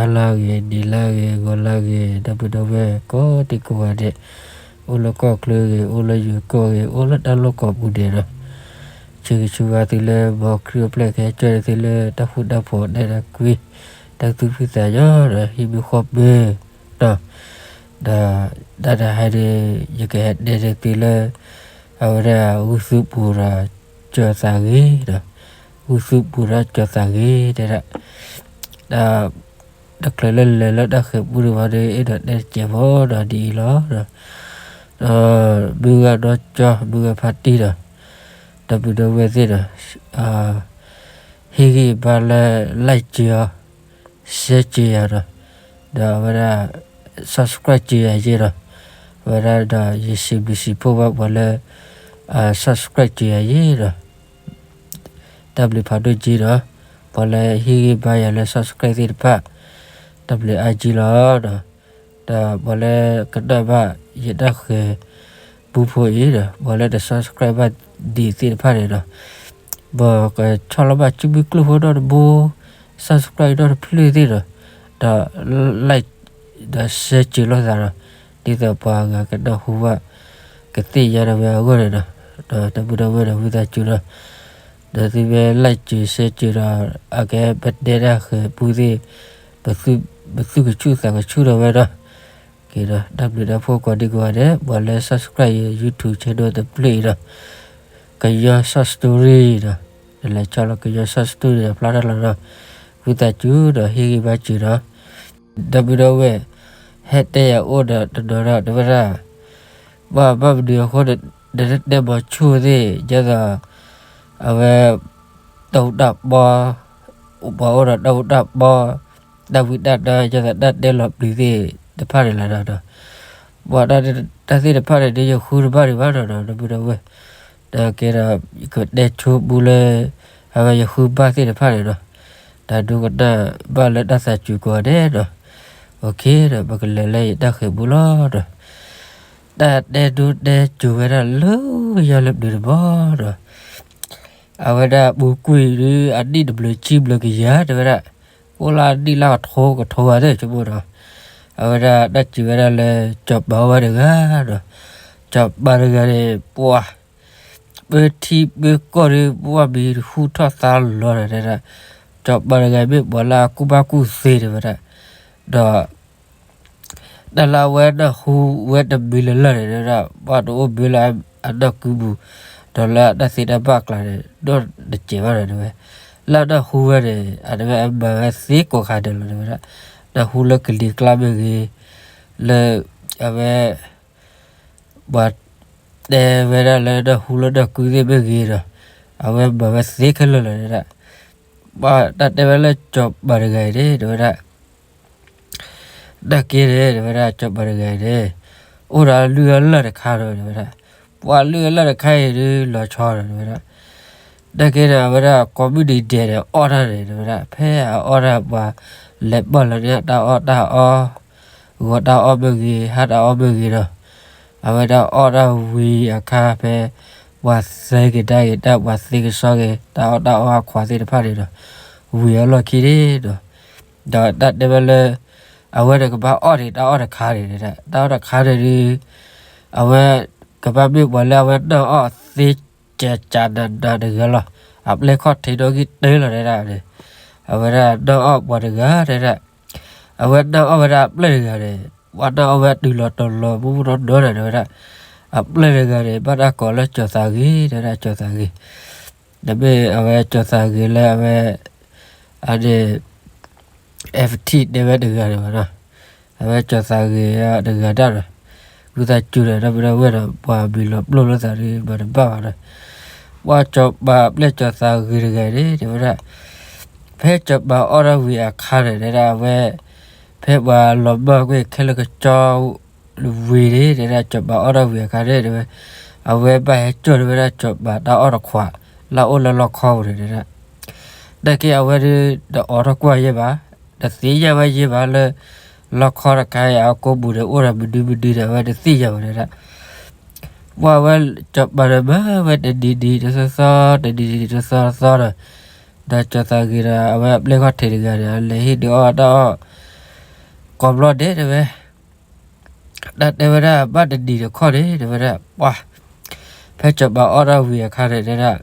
ဟါလၢဂ့ၤ, နံၤလၢဂ့ၤ, ဂီၤလၢဂ့ၤ, ဒီပုၢ်ဒီဝဲၢ်ကိးဒံကိးဂၤဒဲး, အိၣ်လၢကီၢ်ချၢဂ့ၤ, အိၣ်လၢယိၤကီၢ်ဂ့ၤ, အိၣ်လၢတၢ်လီၢ်ကိးပူၤဒဲးဒီး, ဆၢဂ့ၤဆူဝါသုလၢ မ်ခရံာ်အိၣ်ဖျဲၣ်ကဟဲကၠီၣ်န့ၢ်သုလၢတၢ်ဃူတၢ်ဖိး တၢ်အဲၣ်တၢ်ကွံ, တၢ်သူၣ်ဖှံသးညီဒီး ဟံၣ်မုာ်ဃီပၢၢ်ဒီး, ဒီးတၢ်တဟါန့ၣ် ယကဟဲတဲန့ၢ်သုလၢ အဝဲဒၣ်ဂုၢ်သုးပူၤဒီး ကၠီၤသးဂ့ၤဒီး, ဂုၢ်သုးပူၤဒီးကၠီၤသးဂ့ၤတဲဒၣ်, ဒီး တချုးလၢလဲၤလၢတၢ်ဃဲၤပူန့ၣ်ဘၣ်ဒီး အဲၣ်ဒိးတဲတစဲးဖိဒီးဒ်အံၤလီၤ. ဒီး မုၢ်ဂၤဒီကၠီ မုၢ်ဂၤဖါတံၢ်ဒီး ဒီပုၢ်ဒီဝဲၢ်သ့ၣ်ဒီး ဟ့ၣ်ဂံၢ်ဘါလၢ like စၢၤအီၤ, share စၢၤယၤဒီး, ဒီးအဝဲဒၣ် subscribe စၢၤယၤယဲဒီး, အဝဲဒၣ်ဒီးယစံးဘျုးစံးဖှိၣ်ဘၣ်ပှၤလၢ subscribe စၢၤယၤယဲဒီး တၢ်ဘျုးဖးဒိၣ်က့ဒီး, ပှၤလၢဟ့ၣ်ဂံၢ်ဘါယၤလၢ subscribe သ့ၣ်တဖၣ်, တၢ်ဘျုးအါက့လီၤဒီး, ဒီးပှၤလၢကနၣ်ဘၣ်ယတၢ်ဃဲၤပူဖိအံၤဒီး ပှၤလၢတ subscribe ဘၣ်ဒံးသ့ၣ်တဖၣ်န့ၣ်ဒီး, မ်ကဆီၣ်လီၤဘၣ်စုမုၢ်ကျိၣ်ဖိနီတဘိ, subscribe နီတဖျၢၣ်သ့ၣ်ဒီး, ဒီး like ဒီး share စၢၤလိာ်သးဒီး, ဒ်သိးပှၤဂၤကနၢ်ဟူဘၣ် ကသ့ၣ်ညါဒီးဝဲအဂီၢ်န့ၣ်ဒီး, ဒီးတၢ်ပုၢ်ဒီဝဲၢ်ဒီး ဝံသးစူၤဒီး ဒီးသုမ့ၢ် like စၢၤ share စၢၤဒီး အကဲပတဲတၢ်ဃဲၤပူသ့ၣ်, ပသူၣ်ကဆူၣ်သးကဆူၣ်ဒီးဝဲဒီး, က့ၤဒီး တၢ်ဘျုးတၢ်ဖှိၣ်ကိးဒံကိးဂၤဒဲး, ပှၤလၢ subscribe ယ YouTube channel တဖျၢၣ်အံၤဒီး, ကညီ short story ဒီး, နလဲၤဆီၣ်လီၤကညီ short story ဒီးဖျါထီၣ်လီၤဒီး, ဝံသးစူၤဒီးဟ့ၣ်ဂံၢ်ဘါစၢၤဒီး, ဒီပုၢ်ဒီဝဲၢ်, ဟဲတဲယၤအိၣ်ဒီးတနီၤဒီး တဲဝဲဒၣ် ဘၣ်ဘၣ်မနုၤအဃိ နတတဲမီၤဆူၣ်သ့ၣ် ဒ်သိး အဝဲ တၢ်အူတၢ်ပီ, ပှၤအိၣ်ဒီးတၢ်အူတၢ်ပီ, တၢ်ဝံတၢ်နါ ဒ်သိးတၢ်တဲလီၤပျံၤသ့ၣ်တဖၣ်န့ၣ်လီၤဒီး, ပှၤတၢ်သ့ၣ်တဖၣ်န့ၣ် ဒ်ယဃုတဘၣ်ဒံးဘၣ်ဒီး ဒီပုၢ်ဒီဝဲၢ်, ဒီးကဲဒီး ယကတဲဆိပူလၢ အဝဲယဃုဘၣ်သ့ၣ်တဖၣ်န့ၣ်ဒီး, တၢ်ဒိကနၣ်ဘၣ်လၢတၢ်သးစူၤကိးဂၤဒဲးဒီး, အ ဒီးပကလဲၤလၢယတၢ်ဃဲၤပူလီၤဒီး, တၢ်တဲဒိတဲစူၤဝဲဒၣ်လၢယၤလၢပျၢၤတဘီဒီး, အဝဲဒၣ်ပူၤကွံာ်ဒုး အနံၣ်တဘျုးဆံဘျုးကယၤ တဲဝဲဒၣ်, အိၣ်လၢအနံၣ်လၢကထိကထိဂၤသ့ၣ်ဆိကမိၣ်ဒီး, အဝဲဒၣ်တၢ်စံးဝဲဒၣ်လၢ စီၤပၤအိၣ်ဝဲတဂၤဒီး, စီၤပၤတဂၤန့ၣ် ပှၤ ပၢထံပၢကီၢ်ဒီး ပှၤမံၤဟူထီၣ်သါလီၤဒီး တဲဒၣ်, စီၤပၤတဂၤမ့ၢ်ပှၤလၢအကူၣ်ဘၣ်ကူၣ်သ့ တဲဝဲဒၣ်, ဒီး တၢ်လၢအဝဲနၢ်ဟူဝဲတမံၤလၢ်လၢ်န့ၣ် တဲဝဲဒၣ်, ပှၤတအိၣ်ဘၣ်လၢအနၢ်ဟူပူၤ, ဒီးလၢအတၢ်သ့တၢ်ဘၣ်အကျါန့ၣ် ဒီးတစဲးဘၣ်ဒီး တဲဝဲ, လၢအနၢ်ဟူဝဲန့ၣ် အတဲဝဲအမၤဝဲသ့ကိးခါဒဲးလီၤ တဲဝဲဒၣ်, နၢ်ဟူလၢကလံၤကျါမ့ၢ်ဂ့ၤ, လၢ အဝဲ ပှၤတဲဝဲဒၣ်လၢနၢ်ဟူလၢနၢ်ဟူသ့ၣ်မ့ၢ်ဂ့ၤဒီး, အဝဲမၤဝဲသ့ခဲလၢာ်လီၤ တဲဝဲဒၣ်, ပှၤတၢ်တဲဝဲလၢစီၤပၤတဂၤအံၤန့ၣ် တဲဝဲဒၣ် တၢ်က့န့ၣ် တဲဝဲဒၣ် စီၤပၤတဂၤအံၤန့ၣ် အိၣ်ဒီးအလုၢ်အလၢ်တခါဒီး တဲဝဲဒၣ်, ပှၤအလုၢ်အလၢ်တခါအံၤဒုးလီၤဆီဒီး တဲဝဲဒၣ်, တၢ်က့န့ၣ် အဝဲဒၣ်ကိးမုၢ်နံၤဒဲးန့ၣ် အီၣ်တၢ်န့ၣ် တဲဝဲဒၣ် ဖဲအအီၣ်တၢ်ပှၤလဲၤပာ်လီၤန့ၢ်တၢ်အီၣ်တၢ်အီ ဂီၤတၢ်အီၣ်မ့ၢ်ဂ့ၤ ဟါတၢ်အီၣ်မ့ၢ်ဂ့ၤဒီး, အဝဲဒၣ်အီၣ်တၢ်ဝံၤအခါဖဲ ပှၤသၢက့ၤတၢ်ဂ့ၤ တၢ်ပှၤသ့ကစီက့ၤ တၢ်အီၣ်တၢ်အီအခွါသ့ၣ်တဖၣ်န့ၣ်ဒီး, ဝံၤအလီၢ်ခံန့ၣ်ဒီး, ဒီးတၢ်တဲဝဲလၢ အဝဲန့ၣ်ကဘၣ်အီၣ်န့ၣ် တၢ်အီၣ်တခါန့ၣ် တၢ်အီၣ်တခါန့ၣ်ဒုး အဝဲကဘၣ်မ့ၢ်ပှၤလၢအဝဲနၢ်အီၣ်သ့ကကနးနးတဂၤလီၤ. အပျဲၢ်ခီၣ်ထံးနီၣ်ဂံၢ်တၢလီၤ တဲဒၣ်န့ၣ်, အဝဲဒၣ်နၢ်အီၣ်ပှၤတဂၤ တဲဒၣ်, အဝဲနၢ်အီၣ်ဝဲဒၣ်အပျဲၢ်တဂၤန့ၣ်, ပှၤနၢ်အီၣ်ဝဲတုၤလီၤတီၤလီၤ မူမူနီၢ်နီၢ်န့ၣ် တဲဝဲဒၣ်, အပျဲၢ်တဂၤန့ၣ် ဘၣ်တၢ်ကိးလၢကၠီၤသးဂ့ၤ တဲဒၣ် ကၠီၤသးဂ့ၤ, တမ့ၢ်အဝဲကၠီၤသးဂ့ၤလၢအဝဲ အန့ၣ် FT တဲဝဲတဂၤန့ၣ်ဘၣ်နီၤ, အဝဲကၠီၤသးဂ့ၤတဂၤတၢ်ဒီး, ဝံသးစူၤဒီး ဒီပုၢ်ဒီဝဲၢ်ဒီး ပှၤမံၤလီၤပျိၢ်လိာ်သးဒီး မၤတဘၣ်ဘၣ်ဒီး, ပှၤစီၤပၤအပျဲၢ်ကၠီၤသးဂ့ၤတဂၤန့ၣ် တဲဝဲဒၣ်, ဖဲစီၤပၤအီၣ်တၢ်ဝံၤအခါန့ၣ် တဲဒၣ်အဝဲ, ဖဲပှၤလီၤမၢ်ကွံာ်ခဲလၢာ်ကစီ ဝံၤန့ၣ် တဲဒၣ်စီၤပၤအီၣ်တၢ်ဝံၤအခါန့ၣ် တဲဝဲ, အဝဲဘၣ်ဟဲစိာ်တဲဝဲဒၣ်စီၤပၤတၢ်အီၣ်တခွး လၢအအိၣ်လၢလီခီပူၤန့ၣ် တဲဒၣ်, နာ်က့အဝဲဒၣ် တအီၣ်တကွၢ်ယဲၢ်ဘၣ်, တသ့ၣ်ညါဝဲယဲၢ်ဘၣ်လၢ လီခီတခါအံၤအကိာ်ပူၤန့ၣ် အိၣ်ဒီးမနုၤမနုၤန့ၣ် အဝဲတသ့ၣ်ညါဘၣ်တဲဒၣ် ပှၤဝဲစီၤပၤန့ၣ်မၤဝဲတနံၤနံၤတသီသီ တနံၤနံၤတသီသီဒီး, ဒီးကၠီၤသးဂ့ၤဒီး အဝဲအပျဲၢ်ခီၣ်ထံးတဂၤန့ၣ် အလဲၤဟ့ၣ်ဒုးအီၣ်တၢ်အီၣ်, ကိးဘျီဒဲးတဲဝဲ, တၢ်တဲဝဲဒၣ်ဘၣ်တနံၤတခီန့ၣ် တဲဝဲဒၣ် ပှၢ်, ဖဲကၠီၤပၤအီၣ်တၢ်ဝံၤအခါန့ၣ်တဲဒၣ်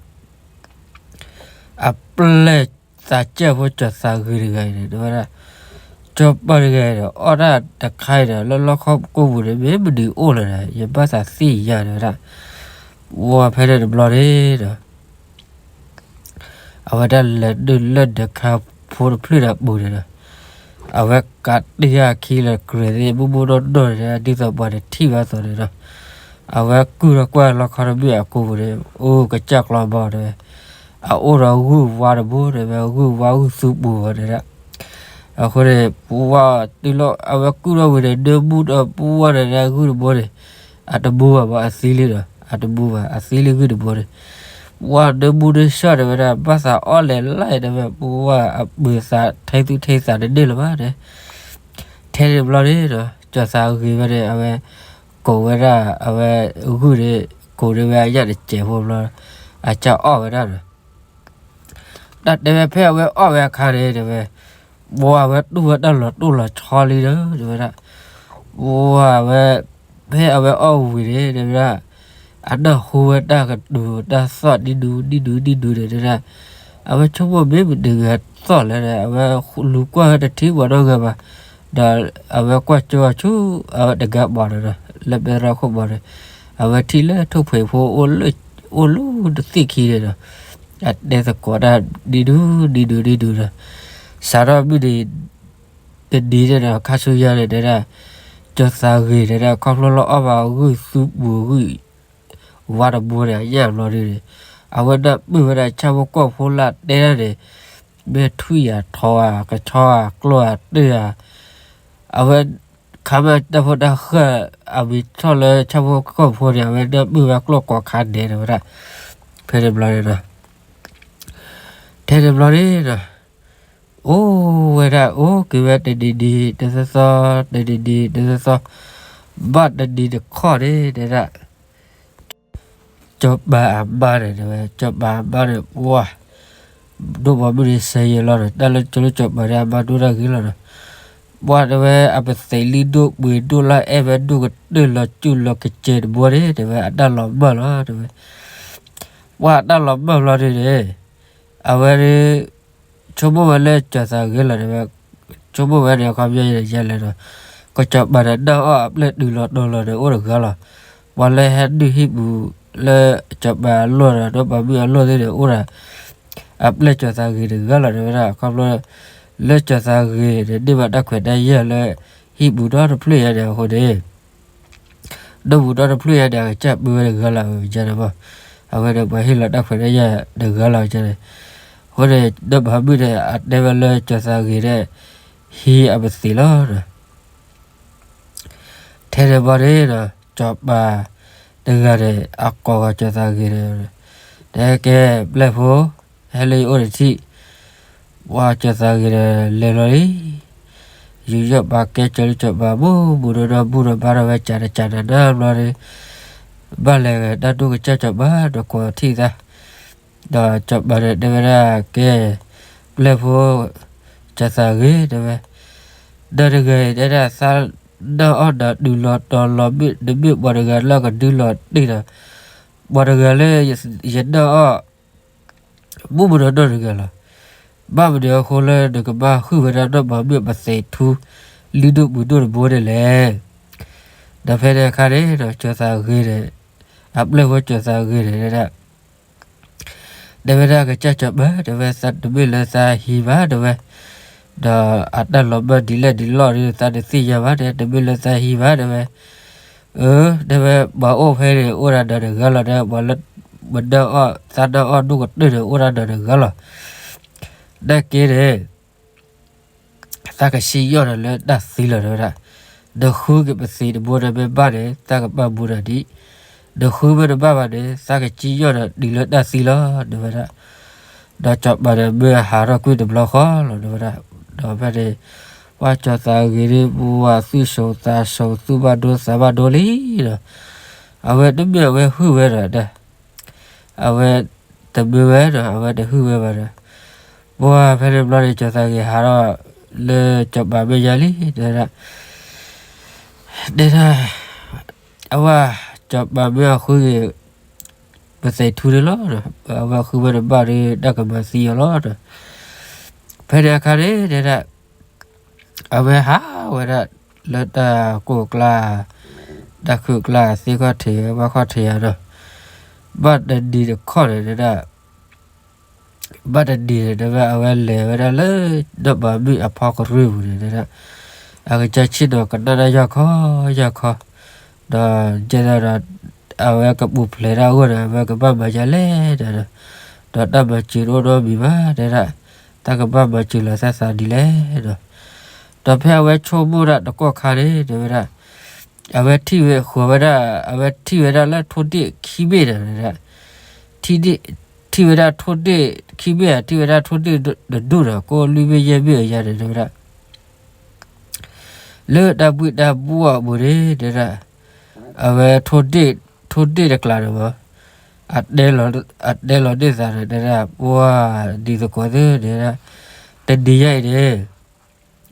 အပျဲၢ်သးစဲၣ်ဖိကၠီၤသးဂ့ၤတဂၤအံၤန့ၣ် တဲဝဲဒၣ်, ကၠီၤပၤတဂၤအံၤဒီး အီၣ်တၢ်တခါအံၤဒီး လၢလီၢ်ခီၣ်ကိၣ်ပူၤန့ၣ် မ့ၢ်မနုၤအိၣ်လဲၣ်ဒီး ယဘၣ်သးသ့ၣ်ညါတဲဝဲဒၣ်, ဝဲဖဲန့ၣ်တဘျီန့ၣ်ဒီး အဝဲဒၣ်လဲၤနုာ်လၢဒၢးခါဖိတဖျၢၣ်ဒီးပူၤန့ၣ်ဒီး အဝဲကးတံၢ်အခံလၢကြဲးသ့ၣ် မုၢ်မုၢ်နီၢ်နီၢ်န့ၣ် ဒ်သိးပှၤတထံၣ်ဘၣ်အသိးန့ၣ်ဒီး အဝဲကုၢ်ထီၣ်ကွၢ်လီၢ်ခီတဘ့ၣ်အကိာ်ပူၤန့ၣ် အိၣ်ကစၢ်ကျီဘီတဲဝဲ, အအိၣ်ဒီးဂုၢ်ဝါတဘိတဲဝဲ, ဂုၢ်ဝါဂုၢ်သူပူၤတဲဒၣ်, အဃိန့ၣ် ပဝဲတုၤလီၤ အဝဲကုၢ်ထီၣ်ဝံၤန့ၣ် ဒၢမူဒီးပဝဲန့ၣ် ဂုၢ်တဘိန့ၣ် အတမူဘၣ်ဘၣ် အသံလံဒီး အတမူဘၣ် အသံလံဂုၢ်တဘိန့ၣ်, ပဝဲဒၢမူဒၢဆှီၣ်တဲဝဲဒၣ် ဘၣ်သးအီၣ်လဲၤလၢတဲဝဲ ပဝဲအပၢၤသးထဲသူၣ်ထဲသးတန့ၢ်လၢၤဘၣ်တဲ, ထဲန့ၣ်တဘျီန့ၣ်ဒီး ကၠီၤသးဂ့ၤဝဲန့ၣ် အဝဲ ကိးဝဲဒၣ် အဝဲဂုၢ်န့ၣ် ကိးန့ၢ်ဝဲအညၣ်တစဲးဖိတဘျီ အစၢ်အီၣ်ဝဲဒၣ်ဒီး တၢ်တဲဝဲဖဲအဝဲအီၣ်ဝဲအခါန့ၣ်တဲဝဲ, ပှၢ်အဝဲတူၢ်ဝဲတၢ်လီၤတိၢ်လီၤဆီလံဒီး တဲဝဲဒၣ်, ပှၢ်ဝဲ ဖဲအဝဲအီၣ်ဝံၤန့ၣ် တဲဝဲဒၣ်, အနၢ်ဟူဝဲတၢ်ကတိၤတၢ်သီၣ်ဒ်ဒူဒ်ဒူဒ်ဒူန့ၣ်တဲဒၣ်, အဝဲဆိကမိၣ်မ့ၢ်မတဂၤသီၣ်လဲၣ်ဒီး အဝဲလူၤကွၢ်ဝဲတထံၣ်ပှၤနီတဂၤဘၣ်, ဒီးအဝဲကွၢ်ကၠိအဆူ အဝဲတဂၤဘီန့ၣ်ဒီး လၢပဲတြီခိၣ်ဘီန့ၣ်, အဝဲထံၣ်လၢထိၣ်ဖှံးဖိ အိၣ်လၢတသ့ၣ်ခံန့ၣ်ဒီး အတဲသကိးတၢ်ဒ်ဒူဒ်ဒူဒ်ဒူဒီး စးထီၣ်မုၢ်နံၤ တနံၤန့ၣ်ဒီး ခါဆူညါန့ၣ်တဲဒၣ်, ကၠီၤသးဂ့ၤတဲဒၣ် ခီဖျိလၢအီၣ်ဘၣ်ဂုၢ်သူပူၤဂုၢ် ဝါတဘိန့ၣ် အညၣ်ဘျီဒုန့ၣ်, အဝဲဒၣ်ပၢၢ်ဝဲဒၣ်ဆၣ်ဖိကီၢ်ဖိလၢအတဲဒၣ်န့ၣ်, မ့ၢ်ထွံၣ်ဧါ ထိးဧါ ကဆီဧါ ကျိၣ်ဧါ တၢၢ်ဧါ, အဝဲ ခါမ့ၢ်တၢ်ဖိတၢ်ဃၢ် အမံၤထီၣ်လၢဆၣ်ဖိကီၢ်ဖိန့ၣ် အဝဲဒၣ်ပၢၢ်ဝဲကျိၣ်ကိးခါဒဲးတဲဝဲဒၣ်, ဖဲန့ၣ်ဘျီန့ၣ်ဒီး ထဲန့ၣ်ဘျီန့ၣ်ဒီး အိၣ်ဝဲဒၣ်အိၣ်က့ၤဝဲတနံၤနံၤတသီသီ တနံၤနံၤတသီသီ, ဘၣ်တနံၤတခီန့ၣ်တဲဒၣ်, ကၠီၤပၤအမါန့ၣ်တဲဝဲ ကၠီၤပၤအမါန့ၣ် ပှၢ် ဒိၣ်ဘီမုၢ်န့ၣ်စဲယဲၢ်လီၤဒီး တၢ်လၢကၠီၤလၢကၠီၤပၤန့ၣ် အမါဒိၣ်တၢ်ဂ့ၤလီၤဒီး ပှၢ်တဲဝဲ အပသံးလံဒိၣ်ပှ့ၤဒိၣ်လၢအဲၣ်ဝဲဒိၣ်ကတၢၢ်လီၤစူၢ်လီၤကစဲးတဘိန့ၣ် တဲဝဲအတၢ်လီၤမၢ်လီၤတဲဝဲ, ပှၢ်အတၢ်လီၤမၢ်ဘျီန့ၣ်န့ၣ် အဝဲ ဆိကမိၣ်ဝဲလၢကၠီၤသးဂ့ၤလီၤတဲဝဲ, ဆိကမိၣ်ဝဲန့ၣ် အခီပညီယဲလဲၣ်ဒီး ကၠီၤပၤန့ၣ် နၢ်အီၣ်အပျဲၢ်တုၤလီၤတီၤလီၤန့ၣ် အိၣ်တဂၤလီၤ. ပှၤလၢဟဲဒုးဟံၣ်ပူၤလၢကၠီၤပၤအလီၢ်ဒီး ဒီးပှၤမုၣ်အလီၢ်သ့ၣ်န့ၣ် အိၣ်ဒီး အပျဲၢ်ကၠီၤသးဂ့ၤတဂၤလီၤတဲဝဲဒၣ် ခီဖျိ လၢကၠီၤသးဂ့ၤန့ၣ် န့ၢ်ဘၣ်တၢ်ခွဲးတၢ်ယာ်လၢ ဟံၣ်ပူၤဒီတဖျၢၣ်ညါန့ၣ်အဃိန့ၣ် ဒိၣ်ပူၤဒီတဖျၢၣ်ညါန့ၣ် အကစၢ်ပၢဝဲတဂၤလီၤ အဝဲန့ၣ်မး, အဝဲန့ၣ်ပှၤဟ့ၣ်လီၤတၢ်ခွဲးတၢ်ယာ်တဂၤလီၤန့ၣ်, အဃိန့ၣ် ဒီးပှၤမုၣ်န့ၣ် အတဲဝဲလၢကၠီၤသးဂ့ၤန့ၣ် ဟံးအပသံးလီၤ. ထဲန့ၣ်ဘီန့ၣ်ဒီး ကၠီၤပၤတဂၤန့ၣ် အကိးဂီၤကၠီၤသးဂ့ၤန့ၣ်, တဲကဲ ပျဲၢ်ဖိ ဟဲလၢယအိၣ်တထံၣ်, ပှၤကၠီၤသးဂ့ၤန့ၣ် လဲၤလီၤလံ ယူးယီၣ်ပာ်ကဲကၠီၤလၢကၠီၤပၤ မူမူဒီဒီ ဘူၣ်ဒီးဘါဒီးဝဲကးတကးန့ၣ် နဘျီန့ၣ် ဘၣ်လဲၤတၢ်ဒိၣ်ကစၢ်ကၠီၤပၤ ဒီးကိးထံၣ်သး, ဒီးကၠီၤပၤန့ၣ် တဲဝဲဒၣ် ကဲ ပျဲၢ်ဖိ ကၠီၤသးဂ့ၤ တဲဝဲ, ဒီတဂၤအံၤ တဲဒၣ်သးနၢ်အီၣ်ဒီးတုၤလီၤတီၤလီၤ မ့ၢ်တမ့ၢ်ပှၤတဂၤလၢအကဒုလီၤတ့ၢ်ဒီး ပှၤတဂၤလၢယနၢ်အီၣ် မူမူဒီဒီတဂၤလီၤ. ဘၣ်မနုၤအဃိလၢနကဘၣ်ဟုၣ်ဝဲဒၣ်ဒီးပှၤမုၣ်ပသံးထူ လုၢ်ဒိၣ်ပှ့ၤဒိၣ်တဘိန့ၣ်လဲၣ်. ဒီးဖဲန့ၣ်အခါန့ၣ်ဒီး ကၠီၤသးဂ့ၤန့ၣ် အပျဲၢ်ဖိကၠီၤသးဂ့ၤန့ၣ်ဒၣ် တဲဝဲဒၣ်ကစၢ်ကၠီၤပၤ တဲဝဲ သးတမ့ၢ်လၢသးဟံးဘၣ် တဲဝဲ, ဒီးအတၢ်လီၤမၢ်ဒ်လဲၣ်ဒ်လဲၣ်ဒီး သးတသ့ၣ်ညါဘၣ် တဲ တမ့ၢ်လၢသးဟံးဘၣ် တဲဝဲ, အၢ တဲဝဲ ပှၤအိၣ်ဖဲန့ၣ် အိၣ်ဒၣ်ဒီးတဂၤလီၤ တဲ ပှၤလၢ ပနၢ်အီၣ် သးနၢ်အီၣ်ဒိၣ်ကတၢၢ်န့ၣ် အိၣ်ဒၣ်ဒီးတဂၤလီၤ. နာ်က့န့ၣ် သးကစံၣ်ညီၣ်ဒီးလၢတၢ်သံလီၤ တဲဝဲဒၣ်, နဃုက့ၤပသံးတဘိန့ၣ် မ့ၢ်ဘၣ်န့ၣ် သးကဘၣ်မူဒီးဒံး, နဃုမ့ၢ်တဘၣ်ဘၣ်န့ၣ် သးကစံၣ်ညီၣ်ဒီးတုၤလၢတၢ်သံလီၤ တဲဝဲဒၣ်. ဒီးကၠီၤပၤန့ၣ် မ့ၢ်ဟးထီၣ်ကွံာ်တဘျီဃီလီၤ တဲဝဲဒၣ်, ဒီးဖဲန့ၣ် ပှၤကၠီၤသးဂ့ၤန့ၣ် ပှၤသူၣ်စိၤသးစိၤ သူၣ်ဘၣ်ဒိသးဘၣ်ဒိလံဒီး အဝဲတမ့ၢ်အဝဲဟုၣ်ဝဲဒီး အဝဲတမ့ၢ်ဝဲဒီး အဝဲတဟုၣ်ဝဲဘၣ်ဒီး ပှၢ်ဖဲန့ၣ်ဘျီန့ၣ် ကၠီၤသးဂ့ၤဟးထီၣ် လၢစီၤပၤမဲာ်ညါလံ တဲဒၣ်, တဲဒၣ်, အဝဲစီၤပၤမ့ၢ်အဃုဂ့ၤ ပသံးထူန့ၣ်လီၤ, အဝဲဃုဝဲတဘၣ်ဒီး တၢ်ကမၤသံအီၤလီၤ. ဖဲန့ၣ်အခါန့ၣ် တဲဒၣ်, အဝဲဟးဝဲဒၣ်လၢတၢ်ကိၢ်ကျါ, တၢ်ခုၣ်ကျါသ့ခီၣ်ထံး ဝၣ်ခီၣ်ထံးယၤဒီး, ဘၣ်တနံၤတခီန့ၣ် တဲဒၣ် ဘၣ်တနံၤန့ၣ် တဲဝဲ အဝဲလဲၤဝဲဒၣ်လၢ နီၢ်ပၤမုၣ်အဖီကရၢၢ်ပူၤန့ၣ် တဲဒၣ်, အကစၢ်ဆ့ၣ်နီၤကနၣ်တၢ်ယီၢ်ခီယီၢ်ခီ, ဒီးယဲဒၣ်ဒီး အဝဲကပူၤဖျဲးတၢ်အဂီၢ်န့ၣ် အဝဲကဘၣ်မၤယါလဲၣ်ဒီး, ဒီးတၢ်မၤစၢၤတအိၣ်နီတမံၤဘၣ် တဲဒၣ်, တၢ်ကဘၣ်မၤစၢၤလီၤသးသးဒ်လဲၣ်ဒီး, ဒီးဖဲအဝဲဆိကမိၣ်ဒၣ်တကီၢ်ခါန့ၣ် တဲဝဲဒၣ် အဝဲထံၣ်ဝဲဃီၤဝဲဒၣ် အဝဲထံၣ်ဝဲဒၣ်လၢထိၣ်ဒ့ၣ်ခံဘ့ၣ်ဒီး ထံၣ်ဝဲဒၣ်ထိၣ်ဒ့ၣ်ခံဘ့ၣ်ဧါ ထံၣ်ဝဲဒၣ်ထိၣ်ဒ့ၣ်တဒူၣ်ဒီး ကိးလွံၢ်ဘ့ၣ်ယဲၢ်ဘ့ၣ်အယါန့ၣ် တဲဝဲဒၣ် လၢတၢ်ဘှံးတၢ်ဘှီၣ်အပူၤန့ၣ် တဲဒၣ် အဝဲ ထိၣ်ဒ့ၣ်တကျးန့ၣ်မး အတဲလီၤန့ၢ်သးဒီး တဲဒၣ် ပှၢ်ဒ်သကိးသ့ၣ် တဲဒၣ် တနံၤညါအံၤန့ၣ်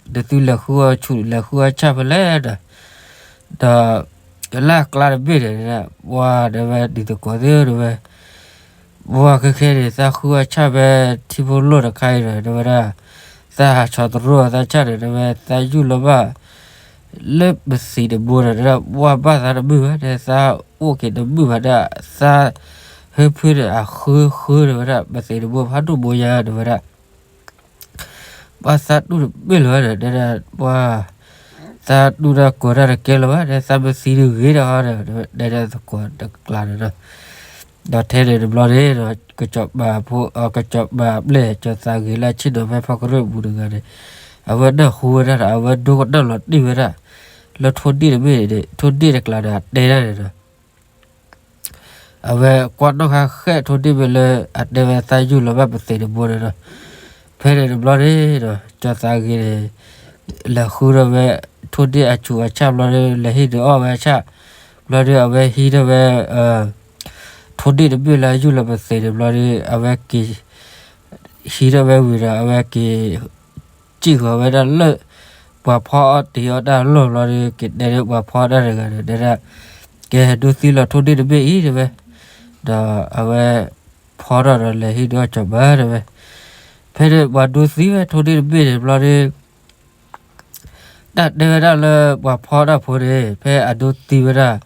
နသုလဲၤဃုအီၣ်ဆူၣ် လဲၤဃုအီၣ်ဆၣ်ဖဲလဲၣ်ဒီး ဒီး လၢအကျါတဘ့ၣ်န့ၣ် တဲဒၣ် ပှၢ်တဲဝဲဒ်သကိးသ့ၣ် တဲဝဲ ပှၢ်ခဲခဲန့ၣ် သးဃုအီၣ်ဆၣ်ဖဲထံဖိလိၣ်တခါအံၤဒီး တဲဝဲဒၣ် သးဟးဆီၣ်သရူးအသးဆၣ်န့ၣ် တဲဝဲ သးယူၢ်လီၤဘၣ် လၢပသံးတဘိဒီး တဲဒၣ် ပှၢ်ဘၣ်သးတမုာ်ဘၣ် တဲ သးအိၣ်က့ၤတမုာ်ဘၣ်ဒၣ် သးဟၢဖၢန့ၣ် အဃၢဃၢ တဲဝဲဒၣ် ပသံးတဘိဖးဒိၣ်ဘိညါ တဲဝဲဒၣ် ပှၢ်သးတူၢ်တဘ့ၣ်လၢၤဘၣ်ဒီး တဲဒၣ် ပှၢ် သးတူၢ်တၢ်ကိးတၢ်တကဲလၢၤဘၣ် တဲ သးမသံတဂ့ၤဒီး တဲဒၣ်သကိးတကျးန့ၣ်ဒီး ဒီးထဲန့ၣ်တဘျီန့ၣ်ဒီး ကစီၤပၤဖိ ကစီၤပၤအပျဲၢ် စီၤသးဂ့ၤလၢအဆ့ၣ်နီၤဖဲဖီကရၢၢ်ပူၤတဂၤန့ၣ် အဝဲနၢ်ဟူဝဲဒၣ်ဒီး အဝဲဒိကနၣ်လီၤတ့ၢ်ဝဲဒၣ် လၢထိၣ်ဒ့ၣ်တဘ့ၣ်န့ၣ် ထိၣ်ဒ့ၣ်တကျးန့ၣ် အတဲဒၣ်န့ၣ်ဒီး အဝဲကွၢ်နီၣ်ဃါဃဲးထိၣ်ဒ့ၣ်မ့ၢ်လၢ အတဲဝဲသးယူၢ်လီၤဘၣ်ပသံးတဘိန့ၣ်ဒီး ဖဲန့ၣ်တဘျီန့ၣ်ဒီး စီၤသးဂ့ၤန့ၣ် လဲၤဃုထီၣ်ဝဲ ထိၣ်ဒ့ၣ်အဆူးအဆၣ်ဘျီဒီး လဲၤဟ့ၣ်ဒုးအီၣ်ဝဲဆၣ် ဘျီဒီး အဝဲဟံးထီၣ်ဝဲ ထိၣ်ဒ့ၣ်တဘ့ၣ်လၢယူၢ်လီၤပသံးန့ၣ်ဘျီဒီး အဝဲက့ၤ ဟံးထီၣ်ဝဲဝံၤဒီး အဝဲက့ၤ စံၣ်ဃီၤဝဲဒၣ်လၢ ပှၤဖီအီၣ်တ့ၤအီၣ်တၢ်အလီၢ်ဘျီဒီး က့ၤတဲဒၣ်ပှၤဖီအီၣ်တၢ်တဂၤန့ၣ် တဲဒၣ် ကဲဒိသံလီၤထိၣ်ဒ့ၣ်တဘ့ၣ်အံၤ တဲဝဲ ဒီးအဝဲ ဖီထီၣ်ဒီးလဲၤဟ့ၣ်ဒုးအီၣ်စီၤပၤ တဲဝဲ ဖဲန့ၣ်ပှၤဒိသံဝဲထိၣ်ဒ့ၣ်တဘ့ၣ်န့ၣ်ဘျီဒီး တၢ်တဲဝဲဒၣ်လၢပှၤဖီတၢ်ဖိန့ၣ် ဖဲအဒိသံဝဲဒၣ်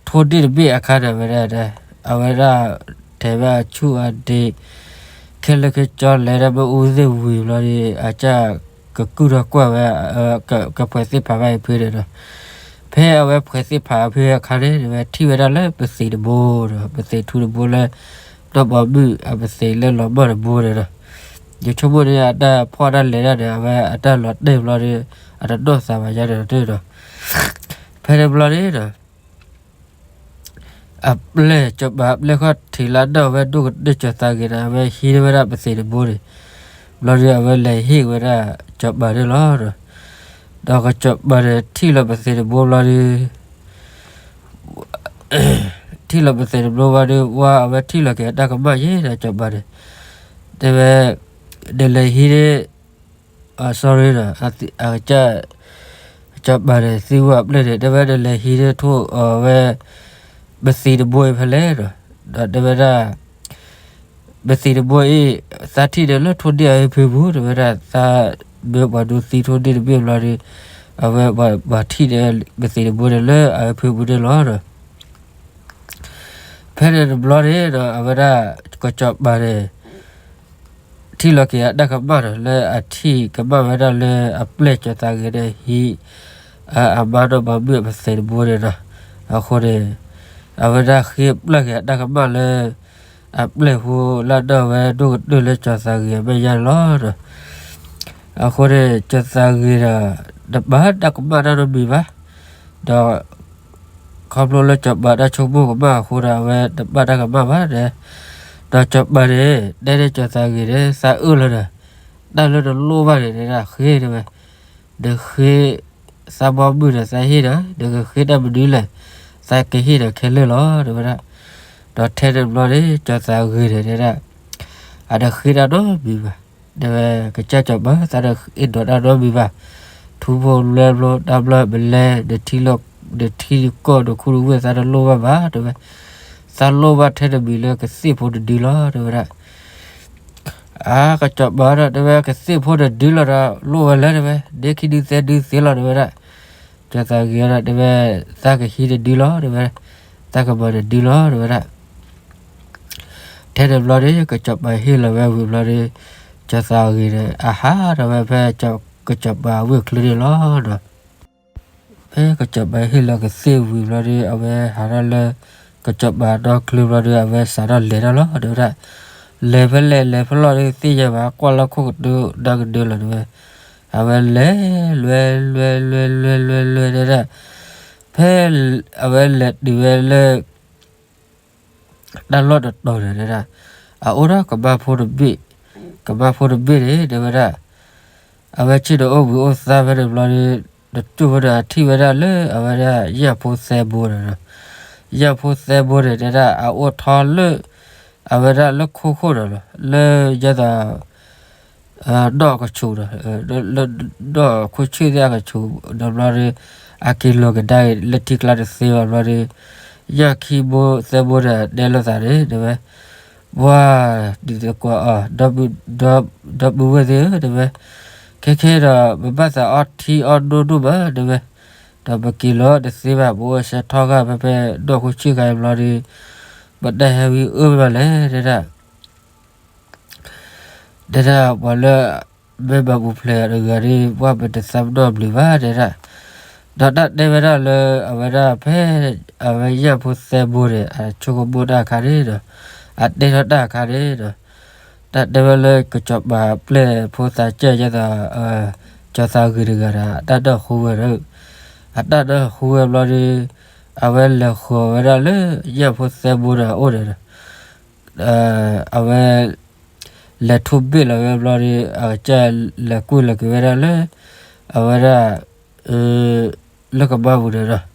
ထိၣ်ဒ့ၣ်တဘ့ၣ်အခါန့ၣ်ဝဲဒၣ် အဝဲဒၣ်ထဲးဝဲအဆူၣ်အဒ့ ခဲလၢာ်ခဲဆ့လဲၤဒၣ်မ့ၣ်အူသ့ၣ်ဝံၤဘျီဒီး အကစၢ်ကကုၢ်ထီၣ်ကွၢ်ဝဲ ကဖှဲးသ့ၣ်ဖးဘၣ်အဖ့န့ၣ်ဒီး ဖဲအဝဲဖှဲးသ့ၣ်ဖးအဖ့အခါန့ၣ် ဝဲထံၣ်ဝဲဒၣ်လၢပသံးတဘိဒီး ပသံးထူတဘိလၢ နီၢ်ပၤမုၣ်အပသံးလၢလီၤမၢ်တဘိန့ၣ်ဒီး ယဆိကမိၣ်န့ၣ် အတၢ်ဖီၣ်တၢ်လဲၤဒၣ်န့ၣ် အဝဲအတၢ်လီၤတဲာ်ဘျီဒီး အတနီၣ်သးဘၣ်ယါန့ၣ်ဒီး ဖဲန့ၣ်ဘျီန့ၣ်ဒီး အပျဲၢ် စီၤပၤအပျဲၢ်ခီၣ်ထံးလၢအနီၣ်ဝဲဒိၣ်ကတၢၢ်စီၤသးဂ့ၤန့ၣ် အဝဲဟံးထီၣ်ဝဲဒၣ်ပသံးတဘိန့ၣ် ဘျီဒီး အဝဲလဲၤဟ့ၣ်ဝဲဒၣ်စီၤပၤန့ၣ်လီၤ. ဒီးကစီၤပၤန့ၣ်ထံၣ်လီၤပသံးတဘိဘျီဒီး ထံၣ်လီၤပသံးတဘိဘျီဒီး ဝဲအဝဲထံၣ်လီၤက့ၤအတၢ်ကမၣ်ယဲဒီးစီၤပၤန့ၣ် တဲဝဲ နလဲၤဟံးန့ၣ် sorry ဒီး အကစၢ် စီၤပၤန့ၣ် သံဝဲအပျဲၢ်န့ၣ် တဲဝဲ နလဲၤဟံးန့ၢ်ထိၣ်အဝဲ ပသံးတဘိအံၤဖဲလဲၣ်ဒီး ဒီးတဲဝဲဒၣ် ပသံးတဘိအံၤ သးထံၣ်န့ၣ်လၢထိၣ်ဒ့ၣ်အဟၢဖၢပူၤ တဲဝဲဒၣ် သးမ့ၢ်ပှၤဒိသံထိၣ်ဒ့ၣ်တဘ့ၣ်ဘျီဒီး အဝဲပှၤထံၣ်န့ၣ် ပသံးတဘိန့ၣ်လၢအဟၢဖၢပူၤန့ၣ်လီၤဒီး ဖဲန့ၣ်တဘျီန့ၣ်ဒီး အဝဲဒၣ် ကစီၤပၤန့ၣ် ထံၣ်လီၤက့ၤအတၢ်ကမၣ်ဒီး လၢအထံၣ်ကမၣ်ဝဲဒၣ်လၢအပျဲၢ်စီၤသးဂ့ၤန့ၣ် ဟံး အမါနီၢ်ပၤမုၣ်အပသံးတဘိန့ၣ်ဒီး အဃိန့ၣ် အဝဲဒၣ်ဃ့ပျၢ်က့ၤအတၢ်ကမၣ်လၢ အပျဲၢ်ဖိလၢအနီၣ်ဝဲဒိၣ်ကတၢၢ်လၢစီၤသးဂ့ၤအမဲာ်ညါန့ၣ်လီၤ. အဃိန့ၣ် စီၤသးဂ့ၤဒီး တပာ်တၢ်ကမၣ်တၢ်နီတမံၤဘၣ်. ဒီး ခီဖျိလၢစီၤပၤတၢ်ဆိကမိၣ်ကမၣ်အဃိဒီး အဝဲတပာ်တၢ်ကမၣ်ဘၣ်ဒီး ဒီးစီၤပၤန့ၣ် တဲန့ၢ်စီၤသးဂ့ၤန့ၣ် သးအၢၣ်လီၤဒီး တၢ်လၢနလိၣ်ဘၣ်န့ၣ် တဲဒၣ်ဃ့တဲဝဲ နဃ့ သးဘီမုၢ်ဒီးသးဟ့ၣ်နၤ နကဃ့တၢ်မနုၤလဲၣ် သးကဟ့ၣ်နၤခဲလၢာ်လီၤ တဲဝဲဒၣ်. ဒီးထဲန့ၣ်တဘျီန့ၣ် စီၤသးဂ့ၤန့ၣ်တဲဒၣ် အတဃ့တၢ်နီတမံၤဘၣ် တဲဝဲ, ကစၢ်စီၤပၤ သးတအဲၣ်ဒိးတၢ်နီတမံၤဘၣ်, ထူဖိလွဲဖျိတၢ်ဘျၢၣ်ပလဲ, နထံကီၢ်နခူနဝ့ၢ်သးတလိၣ်ဘၣ်ဘၣ် တဲဝဲ, သးလိၣ်ဘၣ်ထဲတမံၤလၢကသ့ၣ်ဖိတဒုလီၤ တဲဝဲဒၣ်. အါ ကစီၤပၤဒီး တဲဝဲ ကသ့ၣ်ဖိတဒုလီၤဒီး လိၣ်ဝဲလဲၣ် တဲဝဲ, ဒ့ခံဒုသၢဒုသ့လီၤ တဲဝဲဒၣ်. စီၤသးဂ့ၤဒီး တဲဝဲ, သးကဟံးတဒုလီၤ တဲဝဲ, သးကမၤတဒုလီၤ တဲဝဲဒၣ်. ထဲန့ၣ်ဘျီဒီး ကစီၤပၤဟ့ၣ်လီၤဝဲဝံၤဘျီဒီး စီၤသးဂ့ၤန့ၣ် အဟးထီၣ်ဝဲဖဲ ကစီၤပၤဝ့ၢ်ချၢန့ၣ်လီၤဒီး ဖဲကစီၤပၤဟ့ၣ်လီၤကသ့ၣ်ဝံၤဘျီဒီး အဝဲဟးထီၣ်လၢ ကစီၤပၤဒီချၢဘျီဒီး အဝဲစးထီၣ်လဲၤတၢ်လီၤ တဲဝဲဒၣ်. လဲၤဖဲလဲၣ်လဲၤဖဲလဲၣ်ဒီး သ့ၣ်ညါဘၣ် ကွၢ်လၢခိၣ်ကဒုဒီကဒုလီၤ တဲဝဲ. အဝဲလဲၤ လွဲလွဲလွဲလွဲလွဲဒၣ်, ဖဲအဝဲလဲၤတုၤဝဲလၢ တၢ်လီၢ်တတီၤန့ၣ်ဒၣ်, အအိၣ်ဒီးကမၢ်ဖိတဘ့ၣ်, ကမၢ်ဖိတဘ့ၣ်န့ၣ် တဲဝဲဒၣ်, အဝဲဆ့ၣ်နီၤအိၣ်ဘှံးအိၣ်သါဖဲန့ၣ်ဘျီဒီး တကၠိၢ်ဝဲဒီးအထံၣ်ဝဲဒၣ်လၢအဝဲဒၣ် ယဲၢ်ဖိသၢဘိန့ၣ်ဒီး, ယဲၢ်ဖိသၢဘိန့ၣ် တဲဒၣ် အအိၣ်ထီၣ်လၢ အဝဲဒၣ်လၢခိခိၣ်ဒီး လၢယဲၢ်သး ဒီးကဆူးဒီး, ဒီးလၢဒီးခိၣ်ဆူၣ်သ့ၣ်အကဆူးဒီးဘျီဒီး အက့ၤလီၤကဒါက့ၤလၢထံကျါတသ့ဘၣ်ဘျီဒီး, ယဲၢ်ခံဘိသၢဘိဒီးတဲလိာ်သးန့ၣ် တဲဝဲ, ပှၤဒ်သိးကွၢ်အီၤ, ဒီပုၢ်ဝဲၢ်သ့ၣ်ဧၢ တဲဝဲ, ခဲခဲဒီး ပဘၣ်သးအီထံအီနိဒိၣ်မး တဲဝဲ, ဒီးပက့ၤလီၤတသ့ဘၣ် ပအိၣ်ဆၢထီၣ်ဂၢ်ဖဲဖဲဒီးခိၣ်ဆူၣ်ခါအံၤဘျီဒီး ပတၢ်ဟဲဝံအၢမးလဲၣ် တဲဒၣ်. တဲဒၣ်ပှၤလၢ မ့ၢ်မၤပူၤဖျဲးအီၤတဂၤဒီး ပှၤပတသးပ့ၤနီၣ်ဘျုးဘၣ် တဲဒၣ်. ဒီးတၢ်တဲဝဲဒၣ်လၢအဝဲဒၣ်ဖဲ အဝဲယဲၢ်ဖိသၢဘိန့ၣ် အဆိကမိၣ်တၢ်အခါန့ၣ်ဒီး အတဲထီၣ်တၢ်အခါန့ၣ်ဒီး တၢ်တဲဝဲလၢကစီၤပၤပျဲၢ်ဖိသးစၢ်ယဲၢ်သး စီၤသးဂ့ၤတဂၤဒီး အတၢ်နၢ်ဟူဝဲဒီး အတၢ်နၢ်ဟူဝဲဘျီဒီး အဝဲလဲၤဃီၤဝဲဒၣ်လၢ ယဲၢ်ဖိသၢဘိန့ၣ်အအိၣ်န့ၣ်ဒီး အဝဲ လဲၤထူၣ်ဘ့ၣ်လီၤဝဲဘျီဒီး အကစၢ်လဲၤကွံာ်လီၤက့ၤဝဲဒၣ်လၢ အဝဲဒၣ် လၢကမၢ်ပူၤန့ၣ်ဒီး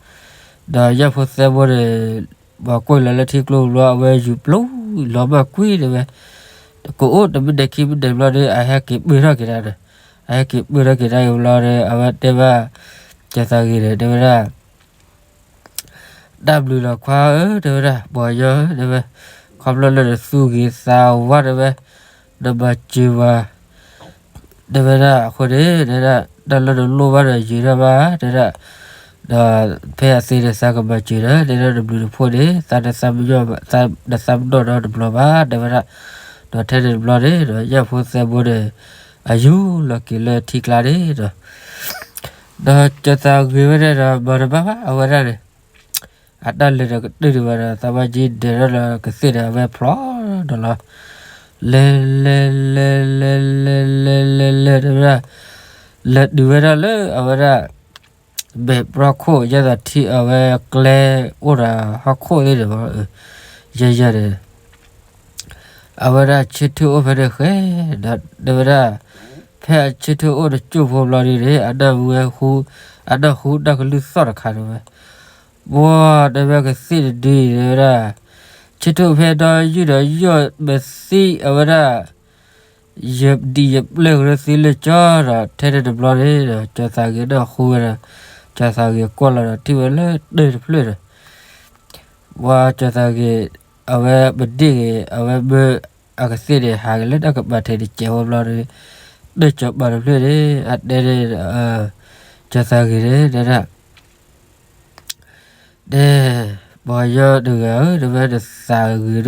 ဒီးယဲၢ်ဖိသၢဘိန့ၣ် ပှၤကွံာ်လီၤလၢထံကျိဘျီ အဝဲယူၤပျိလီၤမၢ်ကွံာ်တဲဝဲ, ကအိၣ်တမံၤန့ၣ်ခံမံၤန့ၣ်ဘျီဒီး အဟဲက့ၤပၢၢ်ထီၣ်က့ၤဒၣ်ဒီး အဟဲက့ၤပၢၢ်ထီၣ်က့ၤဒၣ်အံၤဘျီဒီး အဝဲတဲဘၣ် စီၤသးဂ့ၤန့ၣ် တဲဝဲဒၣ် တၢ်ဘျုးလီၤခွါဧၢ တဲဝဲဒၣ် ပှၤကညီဧၢ တဲဝဲ, ခီဖျိလၢနသူၣ်ဂ့ၤသးဝါတဲဝဲ, နမၤစၢၤဝဲ တဲဝဲဒၣ်အဃိန့ၣ် တဲဒၣ် တၢ်လၢနလိၣ်ဘၣ်ဒီးယံာ်ထီၣ်ဘၣ် တဲဒၣ်, ဒီးဖဲအသ့န့ၣ် သးကမၤစၢၤဒီး တဲဒၣ်တဘျုးတဖှိၣ်န့ၣ် သးနသးပ့ၤနီၣ်ဒီးတဘျီဘၣ် တဲဝဲဒၣ်, ဒီးထဲန့ၣ်တဘျီန့ၣ်ဒီး ယဲၢ်ဖိသၢဘိန့ၣ် အယူၤလီၤက့ၤလၢထံကျါန့ၣ်ဒီး ဒီးစီၤသးဂ့ၤဝဲဒၣ်ဒီး မၤတဘၣ်ဘၣ် အဝဲဒၣ်န့ၣ် အတၢ်လဲၤဒီးကတၢၢ်ဒံးဘၣ်ဒီး သးဝါကၠံဒဲးထီၣ်ဒီးကသ့ၣ်ဒီး အဝဲဖျိဒီးလီၤ. လဲၤလဲၤလဲၤလဲၤလဲၤလဲၤလဲၤလဲၤတဲဝဲဒၣ်, လဲၤတုၤဝဲဒၣ်လၢအဝဲဒၣ် မဲာ်ပြီခိၣ် ယဲၢ်သးထံအဝဲကျဲအိၣ်ဒီးဟီၣ်ခိၣ်သ့ၣ်န့ၣ် ယဲၢ်ယဲၢ်န့ၣ် အဝဲဒၣ်ဆ့ထၢၣ်အိၣ်ဖဲန့ၣ်ဃဲ, ဒီးတဲဝဲဒၣ် ဖဲအဆ့ထၢၣ်အိၣ်တစိၢ်ဖိဘျီဒ်န့ၣ် အနၢ်ဟူဝဲ, အနၢ်ဟူတၢ်ကလုၢ်သီၣ်တခါတဲဝဲ, ပှၤတဲဝဲကသ့ၣ်တဒုအံၤတဲဝဲဒၣ်, ဆ့ထၢၣ်ဖဲဒီးယုၢ်ဒီးယီၢ်မဲာ်သံအဝဲဒၣ် ယဒံးယပျဲၢ်ကရၢသံလၢကၠီဒီး ထဲန့ၣ်တဘျီန့ၣ်ဒီး စီၤသးဂ့ၤနၢ်ဟူဝဲဒီး စီၤသးဂ့ၤကွၢ်လီၤဒီးထံၣ်ဝဲလၢတၢၢ်တဖျၢၣ်ဒီး ပှၤစီၤသးဂ့ၤ အဝဲပဒ့ၣ်ဂ့ၤ အဝဲမၢအကသ့ၣ်န့ၣ် ဟးက့ၤလၢတၢ်ကပၤထံးတစဲးဖိဘျီဒီး တၢၢ်စီၤပၤတဖျၢၣ်န့ၣ် အတဲန့ၣ် စီၤသးဂ့ၤန့ၣ် တဲဒၣ် တဲ ပှၤကညီတဂၤဧၢ တဲဝဲနသးဂ့ၤဒိၣ်မးလီၤ တဲဝဲဒၣ် ခီ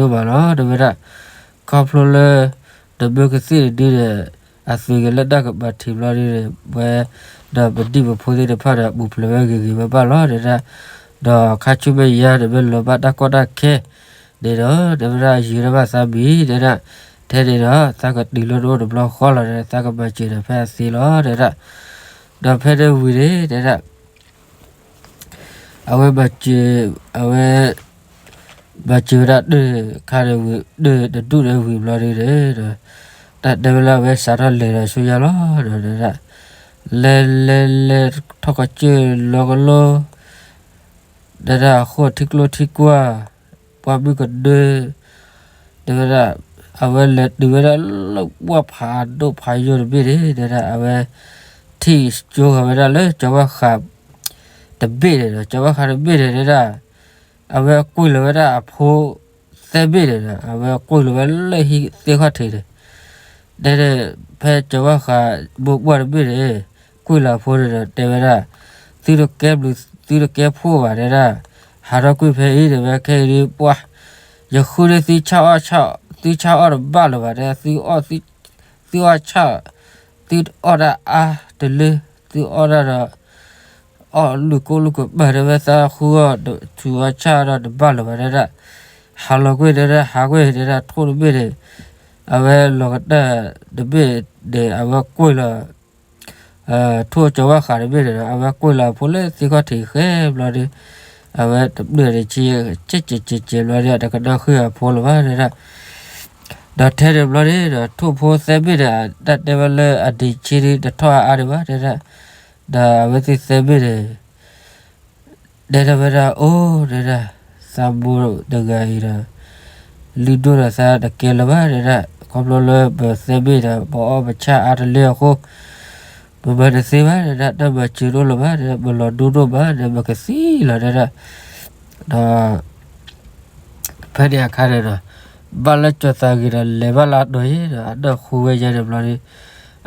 ဖျိလၢ နမၢကသ့ၣ်တဒုန့ၣ် အသုးက့ၤလၢတၢ်ကပၤထံးဘျီဒ်န့ၣ် ပဝဲ ဒီးပဒံၣ်ပဖိသ့ၣ်တဖၣ်ဒီး ပူၤဖျဲးဝဲဂ့ၤဂ့ၤဘၣ်ဘၣ်လီၤ တဲဒၣ် ဒီးခါဆူမဲာ်ညါန့ၣ် မ့ၢ်လီၤဘၣ်တၢ်ကီတၢ်ခဲ န့ၣ်ဒီး တဲဝဲဒၣ် ယံာ်ထီၣ်ဘၣ်သးမံၤ တဲဒၣ် ထဲန့ၣ်ဒီး သးကတုၤလၢနအိၣ်တဘျီဃီလီၤ သးကမၤစၢၤဒီးဖဲအသ့လီၤ တဲဒၣ် ဒီးဖဲန့ၣ်ဝံၤန့ၣ် တဲဒၣ် အဝဲမၤစၢၤ အဝဲ မၤစၢၤဝဲဒၣ်တၢၢ်ခါန့ၣ်ဝံၤ တၢၢ်တဒူၣ်န့ၣ်ဝံၤဘျီဒ်န့ၣ်ဒီး တၢ်တဲဝဲလၢအဝဲစးထီၣ်လဲၤဒီးဆူညါလီၤ ဒီးတဲဒၣ် လဲၤလဲၤလဲၤ ထီၣ်ကစၢၢ်လီၤကလိ တဲဒၣ်အဃိထံကျိထံကွၢ် ပှၤမုၢ်ကဒၢ တဲဝဲဒၣ် အဝဲလဲၤတုၤဝဲဒၣ်လၢပှၢ်ဖးဒိၣ်ဖးယိာ်တဘ့ၣ်န့ၣ် တဲဒၣ် အဝဲထံၣ်ကၠိဃာ်ဝဲဒၣ်လၢကၠီၤဘၣ်ဃးတဘ့ၣ်န့ၣ်ဒီး ကၠီၤဘၣ်ဃးတဘ့ၣ်န့ၣ် တဲဒၣ် အဝဲကွံာ်လီၤဝဲဒၣ်အဖိသၢဘ့ၣ်န့ၣ်ဒီး အဝဲကွံာ်လီၤဝဲလၢဟံၣ်သ့ၣ်ခီၣ်ထံးန့ၣ် တဲဒၣ် ဖဲကၠီၤဘၣ်ဃးမိၢ်ပှၢ်တဘ့ၣ်န့ၣ် ကွံာ်လီၤအဖိန့ၣ်ဒီး တဲဝဲဒၣ် သုတကဲဘျုး သုတကဲဖှိၣ်ဘၣ် တဲဒၣ် ဟးထီၣ်ကွံာ်ဖဲအံၤ တဲဝဲ ခဲအံၤဒ်ပှၢ် ယဃုန့ၢ်သုဆၣ်အီၣ်ဆၣ် သုဆၣ်အီၣ်တဘၣ်လၢၤဘၣ် တဲ သုအီၣ်ဆၣ် သုအီၣ်တၢ်အါတလၢ သုအီၣ်တၢ်ဒီး အီၣ်လုၢ်ကိၢ်လုၢ်ကပၤ တဲဝဲ သးဃုအီၣ်ဆူအီၣ်ဆၣ်ဒီးတဘၣ်လၢၤဘၣ် တဲဒၣ် ဟးလီၤကွံာ် တဲဒၣ် ဟးကွံာ် တဲဒၣ် ထိၣ်တဘ့ၣ်န့ၣ် အဝဲလီၤကတၢၢ်တဘ့ၣ်န့ၣ် အဝဲကွံာ်လီၤ ထိၣ်ကၠီၤဘၣ်ဃးတဘ့ၣ်န့ၣ်ဒီး အဝဲကွံာ်လီၤအဖိလၢသ့ၣ်ခီၣ်ထံးဃဲဘျီဒီး အဝဲတဘျုးန့ၣ်ဆံ ကဲကဲကဲကဲဘျီဒီး တကနၣ်ဃုာ်အဖိလၢၤဘၣ် တဲဒၣ် ဒီးထဲန့ၣ်ဘျီန့ၣ်ဒီး ထိၣ်ဖိသၢဘ့ၣ်န့ၣ် တၢ်တဲဝဲလၢအဒံးဆံဒ်တထီၣ်အါအါဒံးဘၣ် တဲဒၣ် ဒီးအဝဲသ့ၣ်သၢဘ့ၣ်န့ၣ် တဲထီၣ်ဝဲဒၣ် အိၣ် တဲဒၣ် သးဘိတဂၤအံၤဒီး လုၢ်ဒိၣ်ဒီးသးတကဲလၢၤဘၣ် တဲဒၣ် ခီဖျိလၢပသၢဘ့ၣ်ဒီး ပအီၣ်ပဆၣ်အါတလၢအဃိ ပမၤတသ့ဘၣ် တဲဒၣ် တၢ်မၤစၢၤတအိၣ်လၢၤဘၣ် တဲဒၣ် ပလီၤဒိၣ်ဒိၣ်မး တဲ ပကသံလီၤ တဲဒၣ် ဒီး ဖဲန့ၣ်အခါန့ၣ်ဒီး ဘၣ်လၢကၠီၤသးဂ့ၤဒီး လဲၤဘၣ်လၢအတီၤအံၤဒီး အတၢ်ဃုဝဲယဲန့ၣ်ဘျီဒီး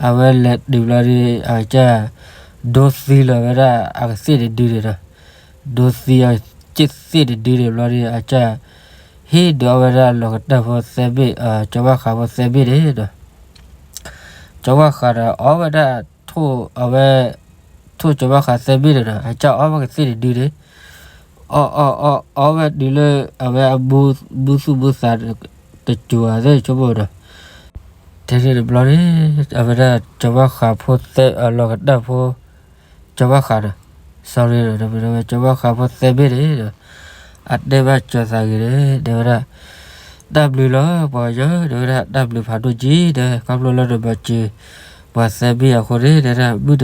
အဝဲလဲၤတုၤဘျီဒီး အကစၢ် ဒိသံလီၤဝဲဒၣ်အကသ့ၣ်တဒုန့ၣ်ဒီး ဒိသံအကသ့ၣ်တဒုန့ၣ်ဘျီဒီး အကစၢ် ဟ့ၣ်ဒုးအီၣ်ဝဲဒၣ်လီၤကတၢၢ်ဖိသၢဘ့ၣ် ကၠီၤဘၣ်ဃးဖိသၢဘ့ၣ်န့ၣ်ဒီး ကၠီၤဘၣ်ဃးဒီး အီၣ်ဝဲဒၣ် ထိၣ်အဝဲ ထိၣ်ကၠီၤဘၣ်ဃးသၢဘ့ၣ်န့ၣ်ဒီး အကစၢ်အီၣ်ဝဲကသ့ၣ်တဒုန့ၣ် အီၣ်အီၣ်အီၣ် အီၣ်ဝဲတုၤလၢ အဝဲအဘုသူၣ်ဘုသး တစိၤအသ့ၣ်ဆိကမိၣ်ဒီး ထဲန့ၣ်တဘျီန့ၣ် အဝဲဒၣ်ကၠီၤဘၣ်ဃးဖိသၢ အလီၤကတၢၢ်ဖိ ကၠီၤဘၣ်ဃးဒီး sorry ဒီး ကၠီၤဘၣ်ဃးဖိသၢဘ့ၣ်န့ၣ်ဒီး အတဲဘၣ်ကၠီၤသးဂ့ၤန့ၣ် တဲဝဲဒၣ် တၢ်ဘျုးလီၤ ပှၤကညီ တဲဝဲဒၣ် တၢ်ဘျုးဖးဒိၣ်က့ၤ တဲ ခီဖျိလၢနမၤစၢၤ ပှၤသၢဘ့ၣ်အဃိန့ၣ် တဲဒၣ် မုၢ်တနံၤလၢနမ့ၢ်လိၣ်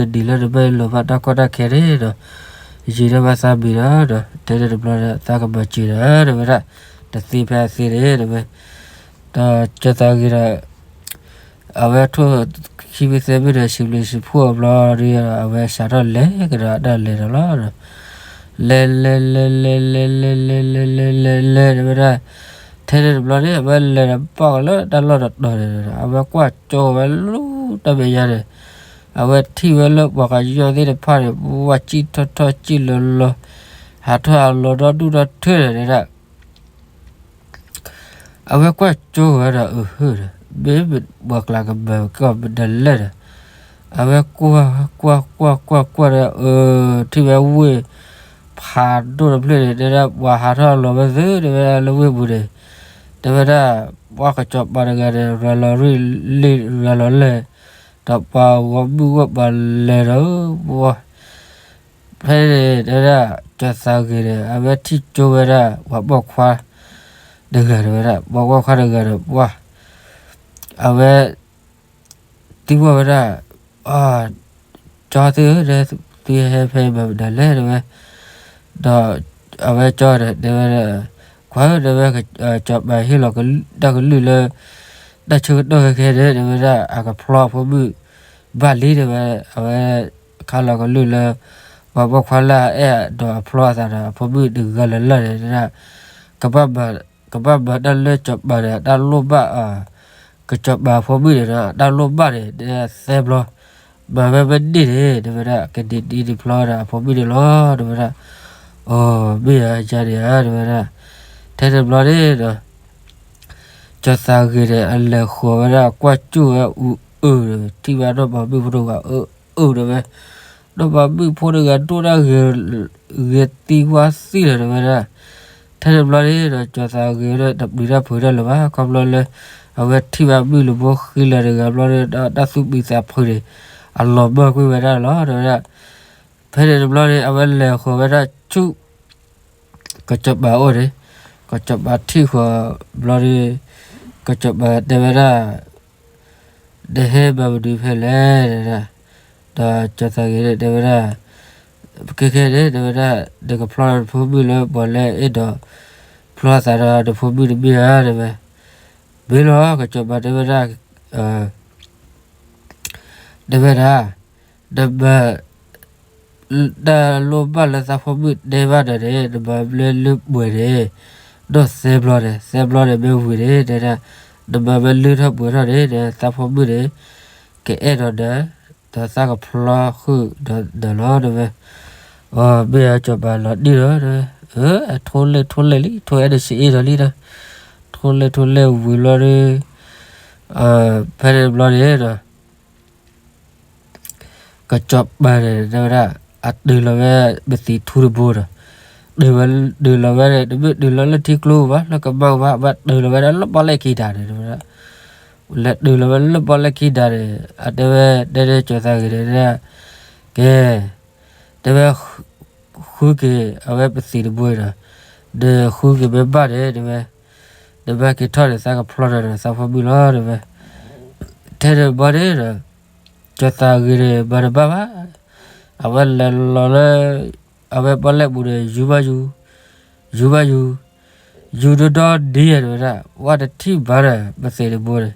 ဘၣ်တၢ်ကီတၢ်ခဲန့ၣ်ဒီး ယံာ်ဒၣ်ဘၣ်သးမံၤဒီး ဒီး ထဲန့ၣ်တဘျီဒီး သးကမၤစၢၤဒီး တဲဝဲဒၣ် တသ့ဖဲအသ့န့ၣ် တဲဝဲ ဒီးကၠီၤသးဂ့ၤဒီး အဝဲထိၣ်ခံဘ့ၣ်သၢဘ့ၣ်ဒီး စံးဘျုးစံးဖှိၣ်အဘျီဒီး အဝဲစးထီၣ်လဲၤကဒီးအတၢ်လဲၤဒီးလီၤ. လဲၤ လဲၤ လဲၤ လဲၤ လဲၤ လဲၤ လဲၤ လဲၤ လဲၤ လဲၤ လဲၤ တဲဝဲဒၣ် ထဲန့ၣ်တဘျီန့ၣ် အဝဲလဲၤဒီးဘၣ်ကလၢတၢ်လီၢ်တတီၤန့ၣ်ဒီး အဝဲကွၢ်ကၠိဝဲလၢတၢ်မဲာ်ညါန့ၣ် အဝဲထံၣ်ဝဲလၢပှၤကညီသ့ၣ်တဖၣ်န့ၣ် ပှၤစံၣ်ထီၣ်ထီၣ်စံၣ်လီၤလီၤ ဟးထီၣ်အလီၤဒီဒူၣ်ဒီထၢန့ၣ်တဲဒၣ် အဝဲကွၢ်ကၠိဝဲဒီး အဟၢဒီး မ့ၢ်ပှၤကျါကမၤကီၢ်မနုၤလဲၣ်ဒီး အဝဲကွၢ် ကွၢ် ကွၢ် ကွၢ် ကွၢ်ဒီး အၢ ထံၣ်ဝဲဝ့ၢ်ဖးဒိၣ်တဖျၢၣ်န့ၣ် တဲဒၣ် ပှၤဟးထီၣ်အလီၤဝဲသ့ တဲဝဲဒၣ်လၢဝ့ၢ်ပူၤန့ၣ် တဲဝဲဒၣ် ပှၤကစီၤပၤတဂၤန့ၣ် ရၤလီၤရံၣ်လံ ရၤလီၤလဲၢ် ဒီးပှၤဂီၤမုၢ်ဂီၢ်ပှၤလဲၤဒီး ပှၤ ဖဲန့ၣ်တဲဝဲဒၣ် ကၠီၤသးဂ့ၤန့ၣ် အဝဲထံၣ်ကၠိဝဲဒၣ် ပှၤပိာ်ခွါတဂၤတဲဝဲဒၣ် ပှၤပိာ်ခွါတဂၤဒီး ပှၤ အဝဲ သံကွၢ်ဝဲဒၣ် ကၠီသ့ၣ်ဧၢ သုဟဲဖဲမၤမနုၤလဲၣ်တဲဝဲ ဒီးအဝဲကၠီဒီးတဲဝဲဒၣ် ကွၢ်ဧၢ တဲဝဲ စီၤပၤဟ့ၣ်လီၤတၢ်ကလုၢ်လၢ တၢ်ဆၢကတီၢ်ခဲခဲန့ၣ် တဲဝဲဒၣ် အကဖျီအဖိမုၣ်ဘၣ်လံ တဲဝဲ အဝဲခါလီၤကလုၢ်လၢ ပှၤပိာ်ခွါလၢအအဲၣ်ဒီးအဖျီအသးဒီး အဖိမုၣ်တဂၤလၢ်လၢ်န့ၣ် တဲဒၣ် ကဘၣ်မၤတၢ်လၢစီၤပၤန့ၣ် တၢ်လိၣ်ဘၣ် ကစီၤပၤအဖိမုၣ်န့ၣ်ဒီး တၢ်လိၣ်ဘၣ်န့ၣ် တဲသၢဘျီ မၤဝဲမ့ၢ်န့ၢ်န့ၣ် တဲဝဲဒၣ် ကဒံးဒံးဒံးဖျီဝဲဒၣ်အဖိမုၣ်န့ၣ်လီၤ တဲဝဲဒၣ် အိ မ့ၢ်ဧါ ယၤန့ၣ်ဧါ တဲဝဲဒၣ် ထဲတဘျီန့ၣ်ဒီး ကၠီၤသးဂ့ၤန့ၣ် အလဲၤဃီၤဝဲဒၣ် ကွၢ်ကၠိၣ်ဝဲအူအၢဒီး ထံၣ်ဘၣ်နီၢ်ပၤမုၣ်ဖိတဂၤ အၢအၢတဲဝဲ နီၢ်ပၤမုၣ်ဖိတဂၤဒိၣ်ဒၣ်ဂ့ၤ ဂ့ၤသံဝါသံလီၤတဲဝဲဒၣ် ထဲတဘျီန့ၣ်ဒီး ကၠီၤသးဂ့ၤဒီး တပျံၤတၢ်ဖုးတၢ်လၢၤဘၣ် ခီဖျိလၢ အဝဲထံၣ်ဘၣ်မုၣ်လူၤဖိဃံလၤတဂၤဘျီဒီး တၢ်သူၣ်ပျံၤသးဖုးန့ၣ် အလီၤမၢ်ကွံာ်ဝဲဒၣ်လီၤတဲဝဲဒၣ် ဖဲန့ၣ်တဘျီန့ၣ် အဝဲလဲၤဃီၤဝဲဒၣ်ဆူ ကစီၤပၤအိၣ်န့ၣ် ကစီၤပၤထံၣ်ဃီၤဘျီဒီး ကစီၤပၤတဲဝဲဒၣ် နဟဲမၤမနုၤဖဲလဲၣ် တဲဒၣ် ဒီးကၠီၤသးဂ့ၤန့ၣ်တဲဝဲဒၣ် ခဲခဲန့ၣ် တဲဝဲဒၣ် နကဖျီနဖိမုၣ်လၢပှၤလၢအဲၣ်ဒိးဖျီသးဒီးနဖိမုၣ်တမ့ၢ်ဧါ တဲဝဲ မ့ၢ်လီၤ ကစီၤပၤတဲဝဲဒၣ်, တဲဝဲဒၣ်, နမၤ တၢ်လိၣ်ဘၣ်လၢသးဖိမုၣ်တဲဘၣ်ဒီးန့ၣ် နမၤမ့ၢ်လၢပှဲၤန့ၣ်, ဒီးသၢဘျီန့ၣ် သၢဘျီန့ၣ်မ့ၢ်ဝံၤန့ၣ် တဲဒၣ်, နမၤမ့ၢ်လၢထီၣ်ပှဲၤထီၣ်န့ၣ် သးဖိမုၣ်န့ၣ် ကအဲၣ်ဒိးနၤ, ဒီးသးကဖျီဃုာ်ဒီးနၤလီၤ တဲဝဲ. အမ့ၢ်အကစီၤပၤလီၤတံၢ်လီၤ တဲဝဲ, အထိလဲၣ်ထိလဲၣ်လံ ထိအဲၣ်ဒိးစံးအ့ၣ်ဒီးလံဒီး, ထိလဲၣ်ထိလဲၣ်ဝံၤလီၤဒီး, ဖဲန့ၣ်တဘျီန့ၣ်ဒီး ကစီၤပၤန့ၣ် တဲဝဲဒၣ်, အတုၤလီၤဝဲ ပသံးထူတဘိဒီး, တုၤဝဲ, တုၤလီၤဝဲန့ၣ် တမ့ၢ်တုၤလီၤလၢထံကျိဘၣ် လၢကမၢ်ဘၣ် ဘၣ်တုၤလီၤဝဲဒၣ်လၢပီၣ်လဲၣ်ခံဒးန့ၣ် တဲဝဲဒၣ်. လဲၤတုၤလီၤဝဲလၢပီၣ်လဲၣ်ခံဒးန့ၣ် အတဲဝဲ တဲန့ၢ်ကစီၤသးဂ့ၤန့ၣ် တဲဒၣ်, ကဲ, တဲဝဲ, ဃုက့ၤအဝဲပသံးတဘိဒီး, နဃုက့ၤမ့ၢ်ဘၣ်န့ၣ် တဲဝဲ, နဘၣ်က့ၤထီၣ်န့ၣ် သးကဖျီဒီးနၤ သးဖိမုၣ်လီၤ တဲဝဲ. ထဲန့ၣ်တဘျီန့ၣ်ဒီး ကစီၤသးဂ့ၤန့ၣ် မၤတဘၣ်ဘၣ်, အဝဲလဲၤလီၤလၢ အဝဲပီၣ်လဲၣ်ပူၤန့ၣ် ယူၤဘၣ်ယူၤ, ယူၤဘၣ်ယူၤ, ယူၤဒီဒီနံၤ တဲဝဲဒၣ် ဝဲတထံၣ်ဘၣ်ဒီး ပသံးတဘိန့ၣ်,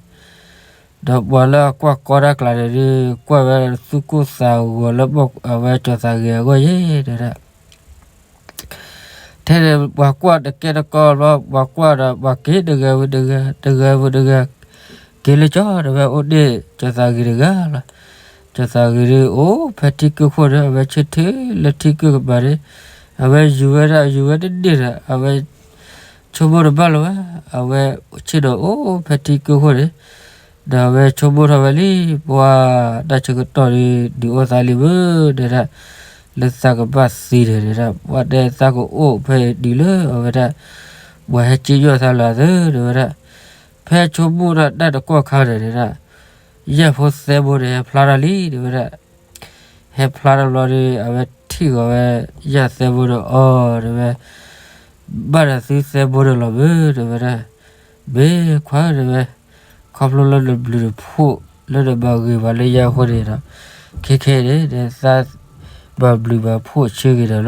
ဒီးပှၤလၢအကွၢ်ကီတၢ်ကျါန့ၣ်ဒုး ကွၢ်ဝဲသူၣ်ကိၢ်သးဂီၤလၢအဝဲကစီၤသးဂ့ၤအဂီၢ်ယဲ တဲဝဲဒၣ်. ထဲန့ၣ်ပှၤကွၢ်တကဲတကီဘျီ ပှၤကွၢ်ဒီးပှၤက့ၤတဂၤဝံၤတဂၤ တဂၤဝံၤတဂၤ, က့ၤလၢကၠီ တဲဝဲ အိၣ်ဒ့ၣ်ကစီၤသးဂ့ၤတဂၤလီၤ. ကစီၤသးဂ့ၤဒုး အိၣ်ဖဲထံကုၢ်ခိၣ်န့ၣ် အဝဲဆၢထၢၣ်လၢထံကုၢ်ကပၤန့ၣ်, အဝဲယူၤဝဲဒၣ် ယူၤဝဲတန့ၢ်ဒီး အဝဲဆိကမိၣ်တဘၣ်လၢၤဘၣ်, အဝဲဆ့ၣ်နီၤအိၣ်ဖဲထံကုၢ်ခိၣ်န့ၣ်, ဒီးအဝဲဆိကမိၣ်ထီၣ်ဝဲလံ, ပှၤတၢ်ဆၢကတီၢ်ဒုး ဒုးအိၣ်သးလံမ့ၢ် တဲဒၣ်, လၢသးကဘၣ်သံန့ၣ် တဲဒၣ် ပှၤတဲသးကအိၣ်ဖဲအံၤတုၤလၢအဝဲဒၣ် ပှၤဟဲစံၣ်ညီၣ်သးလၢအသၢ တဲဝဲဒၣ်. ဖဲဆိကမိၣ်တၢ်တၢ်တကွီၢ်ခါန့ၣ် တဲဒၣ်, ယၢ်ဖိသၢဘိန့ၣ် ဟဲဖျါထီၣ်လံ တဲဝဲဒၣ်. ဟဲဖျါထီၣ်ဘျီဒီး အဝဲထံၣ်ဂီၤဝဲ ယၢ်သၢဘိဒီး အီၤ တဲဝဲ, ဘၣ်ဒီးသုသၢဘိန့ၣ်လီၤမ့ၢ် တဲဝဲဒၣ်. မ့ၢ်ခွါ တဲဝဲ, ခီဖျိ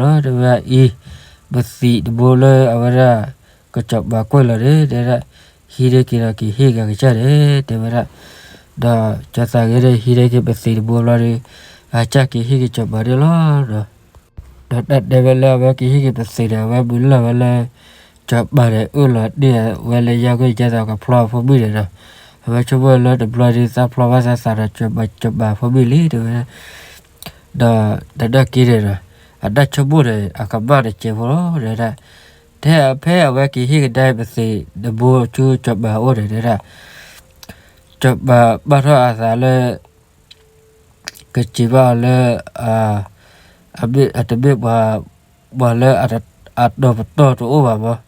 လၢနဘျုးနဖှိၣ်လၢနမၤဂ့ၤပှၤလၢယဲအဃိန့ၣ်ဒီး ခဲခဲအံၤန့ၣ် သးမၤဘျုးမၤဖှိၣ်ဆၢက့ၤနၤလီၤ တဲဝဲဒၣ်အံၤ. ပသံးတဘိလၢအဝဲဒၣ် ကစီၤပၤကွဲၢ်လီၤန့ၣ် တဲဒၣ်, ဟံးန့ၢ်က့ၤဒီးက့ၤဟ့ၣ်က့ၤကစၢ်န့ၣ် တဲဝဲဒၣ်. ဒီးကစီၤသးဂ့ၤန့ၣ် ဟံးန့ၢ်က့ၤပသံးတဘိဘျီဒီး အစၢ်က့ၤဟ့ၣ်က့ၤကစီၤပၤန့ၣ်လီၤ. ဒီးတၢ်တဲဝဲလၢအဝဲက့ၤဟ့ၣ်က့ၤပသံးန့ၣ် အဝဲမုၢ်လၢ်ဝဲလၢ ကစီၤပၤန့ၣ် အၢၣ်လီၤတ့ၢ်ဝဲလၢယဲအဂီၢ် ကဲသိးကဖျီအဖိမုၣ်န့ၣ်ဒီး အဝဲဆိကမိၣ်လၢတဘျီဒီး သးဖျီဘၣ်သးသးဒီး ကစီၤပၤဖိမုၣ်လံ တဲဝဲဒၣ်. ဒီးတနာ်က့န့ၣ်ဒီး အတၢ်ဆိကမိၣ်န့ၣ် အကမၣ်တစဲးဖိလီၤ တဲဝဲဒၣ်. ထဲဖဲအဝဲက့ၤဟ့ၣ်ကဒါပသံးတဘိဆူကစီၤပၤအအိၣ်န့ၣ် တဲဒၣ်, ကစီၤပၤဘၣ်ထီၣ်အသးလၢ ကစံးဘၣ်အီၤလၢ အတမ့ၢ်ပှၤ ပှၤလၢအတီၤပတီၢ်တအိၣ်ဘၣ်မး.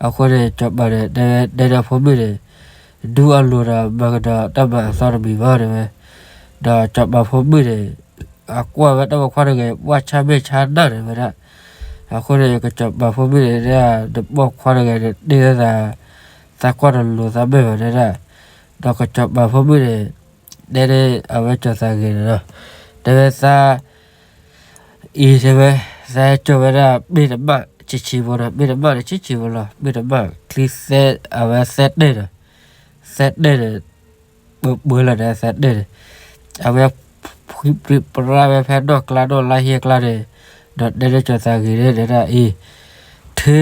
အဃိန့ၣ် ကစီၤပၤန့ၣ် တဲဝဲ တဲဒီးဖိမုၣ်န့ၣ် ဒူအလိၤဒီးမၤကဒီးတၢ်မၤအသီတမံၤဘၣ် တဲဝဲ. ဒီးကစီၤပၤဖိမုၣ်န့ၣ် အကွၢ်ဝဲတၢ်ပိာ်ခွါတဂၤ ပှၢ်ဆၣ်မဲာ်ဆါနၢ်န့ၣ်ဝဲဒၣ်. အဃိန့ၣ် ကစီၤပၤဖိမုၣ်န့ၣ် တဲဒၣ် တပိာ်ခွါတဂၤန့ၣ် တ့ၢ်သး သးကွၢ်တလိၤသးမဲာ်ဘၣ် တဲဒၣ်. ဒီးကစီၤပၤဖိမုၣ်န့ၣ် တဲန့ၢ်အဝဲကစီၤသးဂ့ၤန့ၣ်ဒီး တဲဝဲသး အံၤတဲဝဲ, သးဟဲစိာ်ဝဲဒၣ်ပ့ၢ်တမၣ်ဆံးဆံးဖိဒီး ပ့ၢ်တမၣ်န့ၣ်ဆံးဆံးဖိလီၤ. ပ့ၢ်တမၣ်ချံသၢ အဝဲသၢတဲၢ်ဒီး သၢတဲၢ်န့ၣ် ပှဲၤပှဲၤလီၤဒီးသၢတဲၢ်န့ၣ် အဝဲဖှံဖှံပရၣ်ဝဲဖဲနီၣ်ကျါနီၣ်လါဟ့အကျါန့ၣ် ဒီးတဲန့ၢ်ကစီၤသးဂ့ၤန့ၣ် တဲဒၣ်အံၤ, ထု,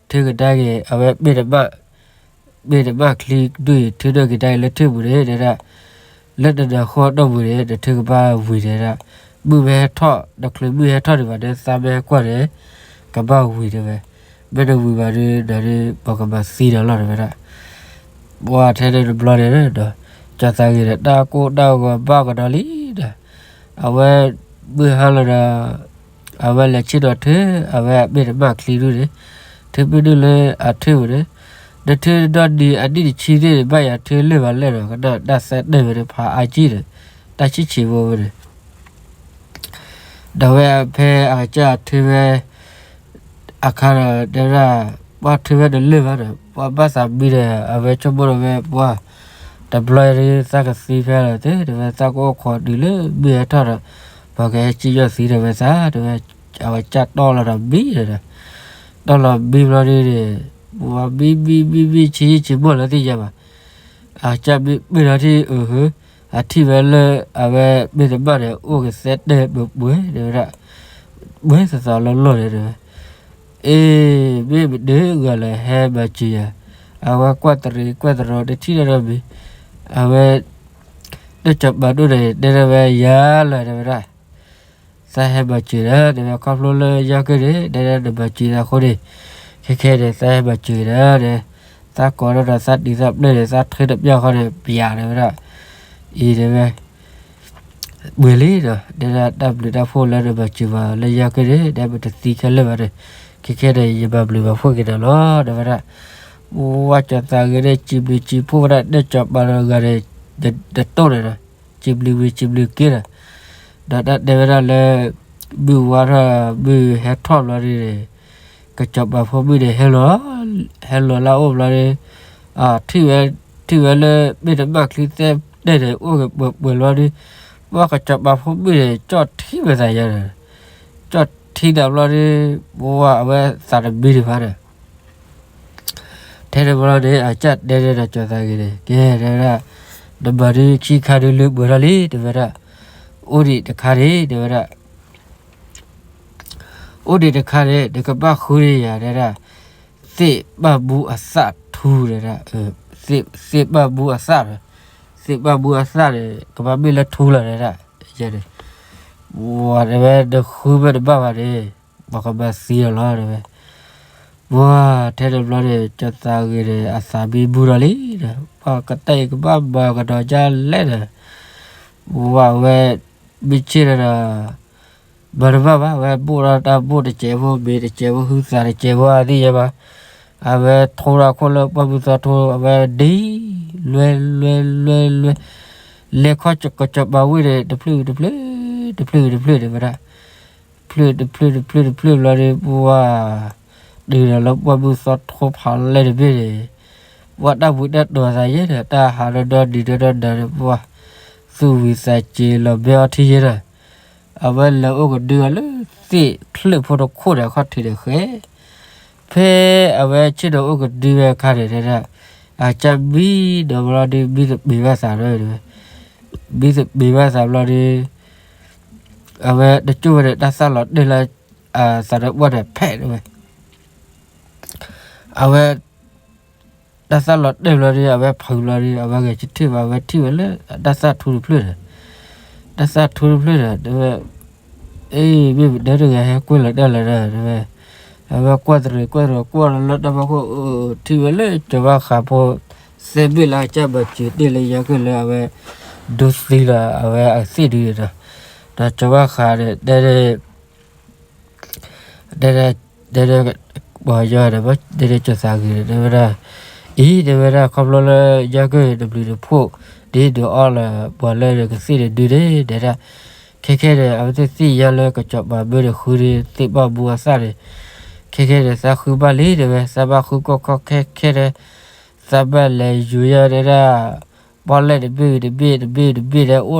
ထုကဒါက့ၤ အဝဲပ့ၢ်တမၣ် ပ့ၢ်တမၣ်ချံဒူၣ်အံၤ ထုဒိၣ်က့ၤတၢ်အံၤလၢထံၣ်ပူၤန့ၣ် တဲဒၣ်, လၢတနၤဃီအတီၢ်ပူၤန့ၣ် နထုကဘၣ်ဝံၤ တဲဒၣ်, မုၢ်မ့ၢ်ဟဲထီၣ် နချုးမုၢ်ဟဲထီၣ်ဒံးဘၣ်ဒီး သးမ့ၢ်ဟဲကွၢ်န့ၣ် ကဘၣ်ဝံၤတဲဝဲ, မ့ၢ်တဝံၤဘၣ်ဒီး နဒုးပကမၤသံနၤလီၤ တဲဝဲဒၣ်. ပှၢ်ထဲန့ၣ်တဘျီန့ၣ်ဒီး ကစီၤသးဂ့ၤန့ၣ် တၢ်ကိၢ်တၢ်ဂီၤဘၣ်ကဒီးလံဒီး အဝဲမုၢ်ဟါလီၤဒီး အဝဲလဲၤဆ့ၣ်နီၤထု အဝဲအပ့ၢ်တမၣ်ချံဒူၣ်န့ၣ် ထုပ့ၢ်ဒူၣ်လၢအထၢၣ်ပူၤန့ၣ်, နထုဒီနံၤအနံၣ်တဆံန့ၣ် ဘၣ်ယၤထုလၢာ်ဘၣ်လဲၣ်ဒီး ကနၣ်တၢ်သၢတဲၢ်ဝဲန့ၣ် ဖးအါကံၢ်န့ၣ် တၢ်ဆံးဆံးဖိဝဲန့ၣ် ဒီးဝဲဖဲအကစၢ်အထုဝဲ အခါဒီးတဲဝဲဒၣ် ပှၢ်ထုဝဲတလၢာ်ဘၣ်ဒီး ပှၢ်ဘၣ်သးမံဒီး အဝဲဆိကမိၣ်ဒီးဝဲပှၢ် တဘျီဒီးသးကသံဖဲလီၤသ့ တဲဝဲသးကအိၣ်ခိးတုၤလၢမုၢ်ဟဲထီၣ်ဒီး ပှၤကဟဲစံၣ်ညီၣ်သံဒီးဝဲသး တဲဝဲ အဝဲစၢ်တီၢ်လီၤဒီးမံဒီး တီၢ်လီၤမံဘျီဒီး ပှၤမံမံမံမံဆံးဆံးဆံးမိၢ်လီၤသ့ၣ်ညါဘၣ် အကစၢ်မ့ၢ်ပၢၢ်ထီၣ်ထံၣ်အဟၢ, အထံၣ်ဝဲလၢ အဝဲမ့ၢ်တဘၣ်န့ၣ် အိၣ်ကသဲတဲပှဲၤပှဲၤ တဲဝဲဒၣ်, ပှဲၤသီသီလီၢ်လီၢ်န့ၣ်တဲဝဲ, အ့ မ့ၢ်မနုၤဂၤလဲၣ်ဟဲမၤစၢၤယၤ, အဝဲကွၢ်တရံးကွၢ်တရီတထံၣ်နီတမံၤ, အဝဲ တၢ်စီၤပၤဒိၣ်န့ၣ် တဲထီၣ်ဝဲယၤလီၤ တဲဝဲဒၣ်, သးဟဲမၤစၢၤဒီး တဲဝဲ ခီဖျိလၢယၤကၢၢ်န့ၣ် တဲဒၣ်နမၤစၢၤသးအဃိန့ၣ်, ခဲခဲန့ၣ် သးဟဲမၤစၢၤဒီး သးကိးထီၣ်ဒီးသးတံၤသးပျဲၢ်န့ၣ် သးထၢတပျၢ်ဃီန့ၣ် ပျးတဲဝဲဒၣ်, အံၤတဲဝဲ ပှဲၤလံဒီး တဲဒၣ်တၢ်ဘျုးတၢ်ဖှိၣ်လၢနမၤစၢၤပှၤလၢယၤကၢၢ်န့ၣ် တဲပတသံခဲလၢာ်ဘၣ်ဒီး, ခဲခဲန့ၣ် ယမၤဘျုးမၤဖှိၣ်က့ၤနၤလီၤ တဲဝဲဒၣ်, ဝဲစီၤသးဂ့ၤန့ၣ် စံးဘျုးစံးဖှိၣ်ဝဲဒၣ် တၢ်စီၤပၤတဂၤန့ၣ် တတိၢ်န့ၣ်ဒီး စံးဘျုးဝံၤစံးဘျုးက့ၤဒီး, ဒီးတၢ်တဲဝဲဒၣ်လၢ မုၢ်ဝါထီၣ် မုၢ်ဟဲထီၣ်ဘျီဒ်န့ၣ်, ကစီၤပၤဖိမုၣ်န့ၣ် ဟဲလီၤ, ဟဲလီၤလၢအအိၣ်ဘျီဒီး, ထံၣ်ဝဲ, ထံၣ်ဝဲလၢ မ့ၢ်တဘၣ်ချံသဲတဲန့ၣ် အိၣ်ကပှဲၤပှဲၤလီၤဒီး, ပှၤကစီၤပၤဖိမုၣ်န့ၣ် ကၠီၣ်ထံဝဲသးယါဒီး, ကၠီၣ်ထံဒီးဘျီဒီး, ပှၤအဝဲသးတမံတဖၣ်ဒီး ထဲန့ၣ်ဘျီန့ၣ် အကစၢ်တဲန့ၣ်ဒီးစီၤသးဂ့ၤန့ၣ် ကဲတဲဝဲဒၣ်, နမၤဒုးခံခါဒုးလၢပှဲၤထီၣ်လံ တဲဝဲဒၣ်, အိၣ်ဒံးတခါန့ၣ် တဲဝဲဒၣ်, အိၣ်ဒံးတခါန့ၣ် နကဘၣ်ဃုန့ၢ်ယၤတဲဒၣ်, သ့ၣ်ဘၣ်မူအသၣ်ထူတဲဒၣ်, သ့ၣ်ဘၣ်မူအသၣ်ဒီး, သ့ၣ်ဘၣ်မူအသၣ်န့ၣ် ကဘၣ်မ့ၢ်လၢထူလီၤတဲဒၣ်, ယဲန့ၣ် ဝဲတဲဝဲ နဃုမ့ၢ်တဘၣ်ဘၣ်န့ၣ် ပှၤကမၤသံအီၤလီၤတဲဝဲ, ပှၤထဲန့ၣ်ဘျီန့ၣ် စီၤသးဂ့ၤန့ၣ် အသးမံမူဒီးလံဒီး ပှၤကတဲအံၤကဘၣ်မၤကဒီးဒ်လဲၣ်ဒီး, ပှၤဝဲ မ့ၢ်ဆ့ၣ်ဒီး မၤတဘၣ်ဘၣ် အဝဲဘိၣ်ဒီးတၢ်ဘိၣ်တစဲးဖိ မ့ၤတစဲးဖိ ဟုသးတစဲးဖိ အသ့ၣ်ညါဘၣ်, အဝဲထိဒီးခိၣ်လၢပှၢ်မုၢ်သီထိ အဝဲဒ် လွဲလွဲလွဲလွဲ လဲၤခီကစီၤပၤဝ့ၢ်န့ၣ် တဖျၢၣ်တဖျၢၣ် တဖျၢၣ်တဖျၢၣ်တဲဝဲဒၣ်, တဖျၢၣ်တဖျၢၣ်တဖျၢၣ်တဖျၢၣ်ဘျီဒီး ပှၤ တုၤဒီးလၢပှၢ်မုၢ်သီထိဖးလဲၢ်တဘ့ၣ်န့ၣ်, ပှၤတၢ်ဘှံးတၢ်တီၤသးယဲဒီး တၢ်ဟးဒီဒီဒံးဒီဒီနၤဒီး ပှၤ သူၣ်ဝံၤသးစ့ၤလီၤဘဲအီထံယဲဒီး, အဝဲလဲၤအိၣ်ကဒုအီၤလၢသ့ၣ်ချၢၣ်ဖိတခိၣ်ဒီး အခီၣ်ထံးဒီးဃဲ, ဖဲအဝဲဆ့ၣ်နီၤအိၣ်ကဒုဝဲအခါန့ၣ်တဲဒၣ်, အကစၢ်မံဒီးဘျီဒီး မံသပ့ၤဘၣ်သးဒီး, မံသပ့ၤဘၣ်သးဘျီဒီး အဝဲတကၠိၢ်ဝဲဒီး တၢ်သၣ်လီၤတဲာ်လၢ သးဒီးပှၢ်ဒီးဖဲးတဲဝဲ, အဝဲ တၢ်သၣ်လီၤတဲာ်ဘျီဒီး အဝဲဖုးဘျီဒီး အဝဲဂဲၤဆၢထၢၣ်ဘၣ် အဝဲထံၣ်ဝဲလၢ တၢ်သၣ်ထူတဖျၢၣ်ဒီး, တၢ်သၣ်ထူတဖျၢၣ်ဒီး တဲဝဲ, အ့ မ့ၢ်မနုၤတဂၤဟဲကွံာ်လီၤတၢ်လဲၣ်ဒီး တဲဝဲ, အဝဲကွၢ်တရံးကွၢ်တရီၤကွၢ်လီၤလၢတၢ်ဖီခိၣ် ထံၣ်ဝဲလၢစီၤဘၣ်ဃးဖိ သဲဘ့ၣ်လၢအကစၢ်မၤစၢၤတ့ၢ်လၢယၤကၢၢ်လၢအဝဲ ဒိသံလီၤအဝဲအသ့ၣ်ဒုးဒီး, ဒီးစီၤဘၣ်ဃးဒီး တဲ တဲ တဲ ပှၤယီၤဒီး တဲစီၤသးဂ့ၤဒီး တဲဝဲဒၣ်, အံၤ တဲဝဲဒၣ် ခီဖျိလၢယၤကၢၢ်တဘျုးတဖှိၣ် ဒ်ဒုးအီၣ်လၢပှၤလၢနကသ့ၣ်န့ၣ်ဒုးန့ၣ် တဲဒၣ်, ခဲခဲန့ၣ် အဝဲသ့ၣ်သ့ၣ်ညါလၢကစီၤပၤမၢနဃုန့ၣ် သ့ၣ်ဘၣ်မူအသၣ်န့ၣ်, ခဲခဲန့ၣ် သးဃုဘၣ်လံ တဲဝဲ, သးဘၣ်ဃုကီၢ်ခီၣ်ခဲခဲန့ၣ် သးဘၣ်လဲၤယူၤယၤတဲဒၣ် ပီၣ်လဲၣ်တဘ့ၣ်တဘ့ၣ်တဘ့ၣ်တဘ့ၣ်ဒီး အိၣ်ဒီးလၢပီၣ်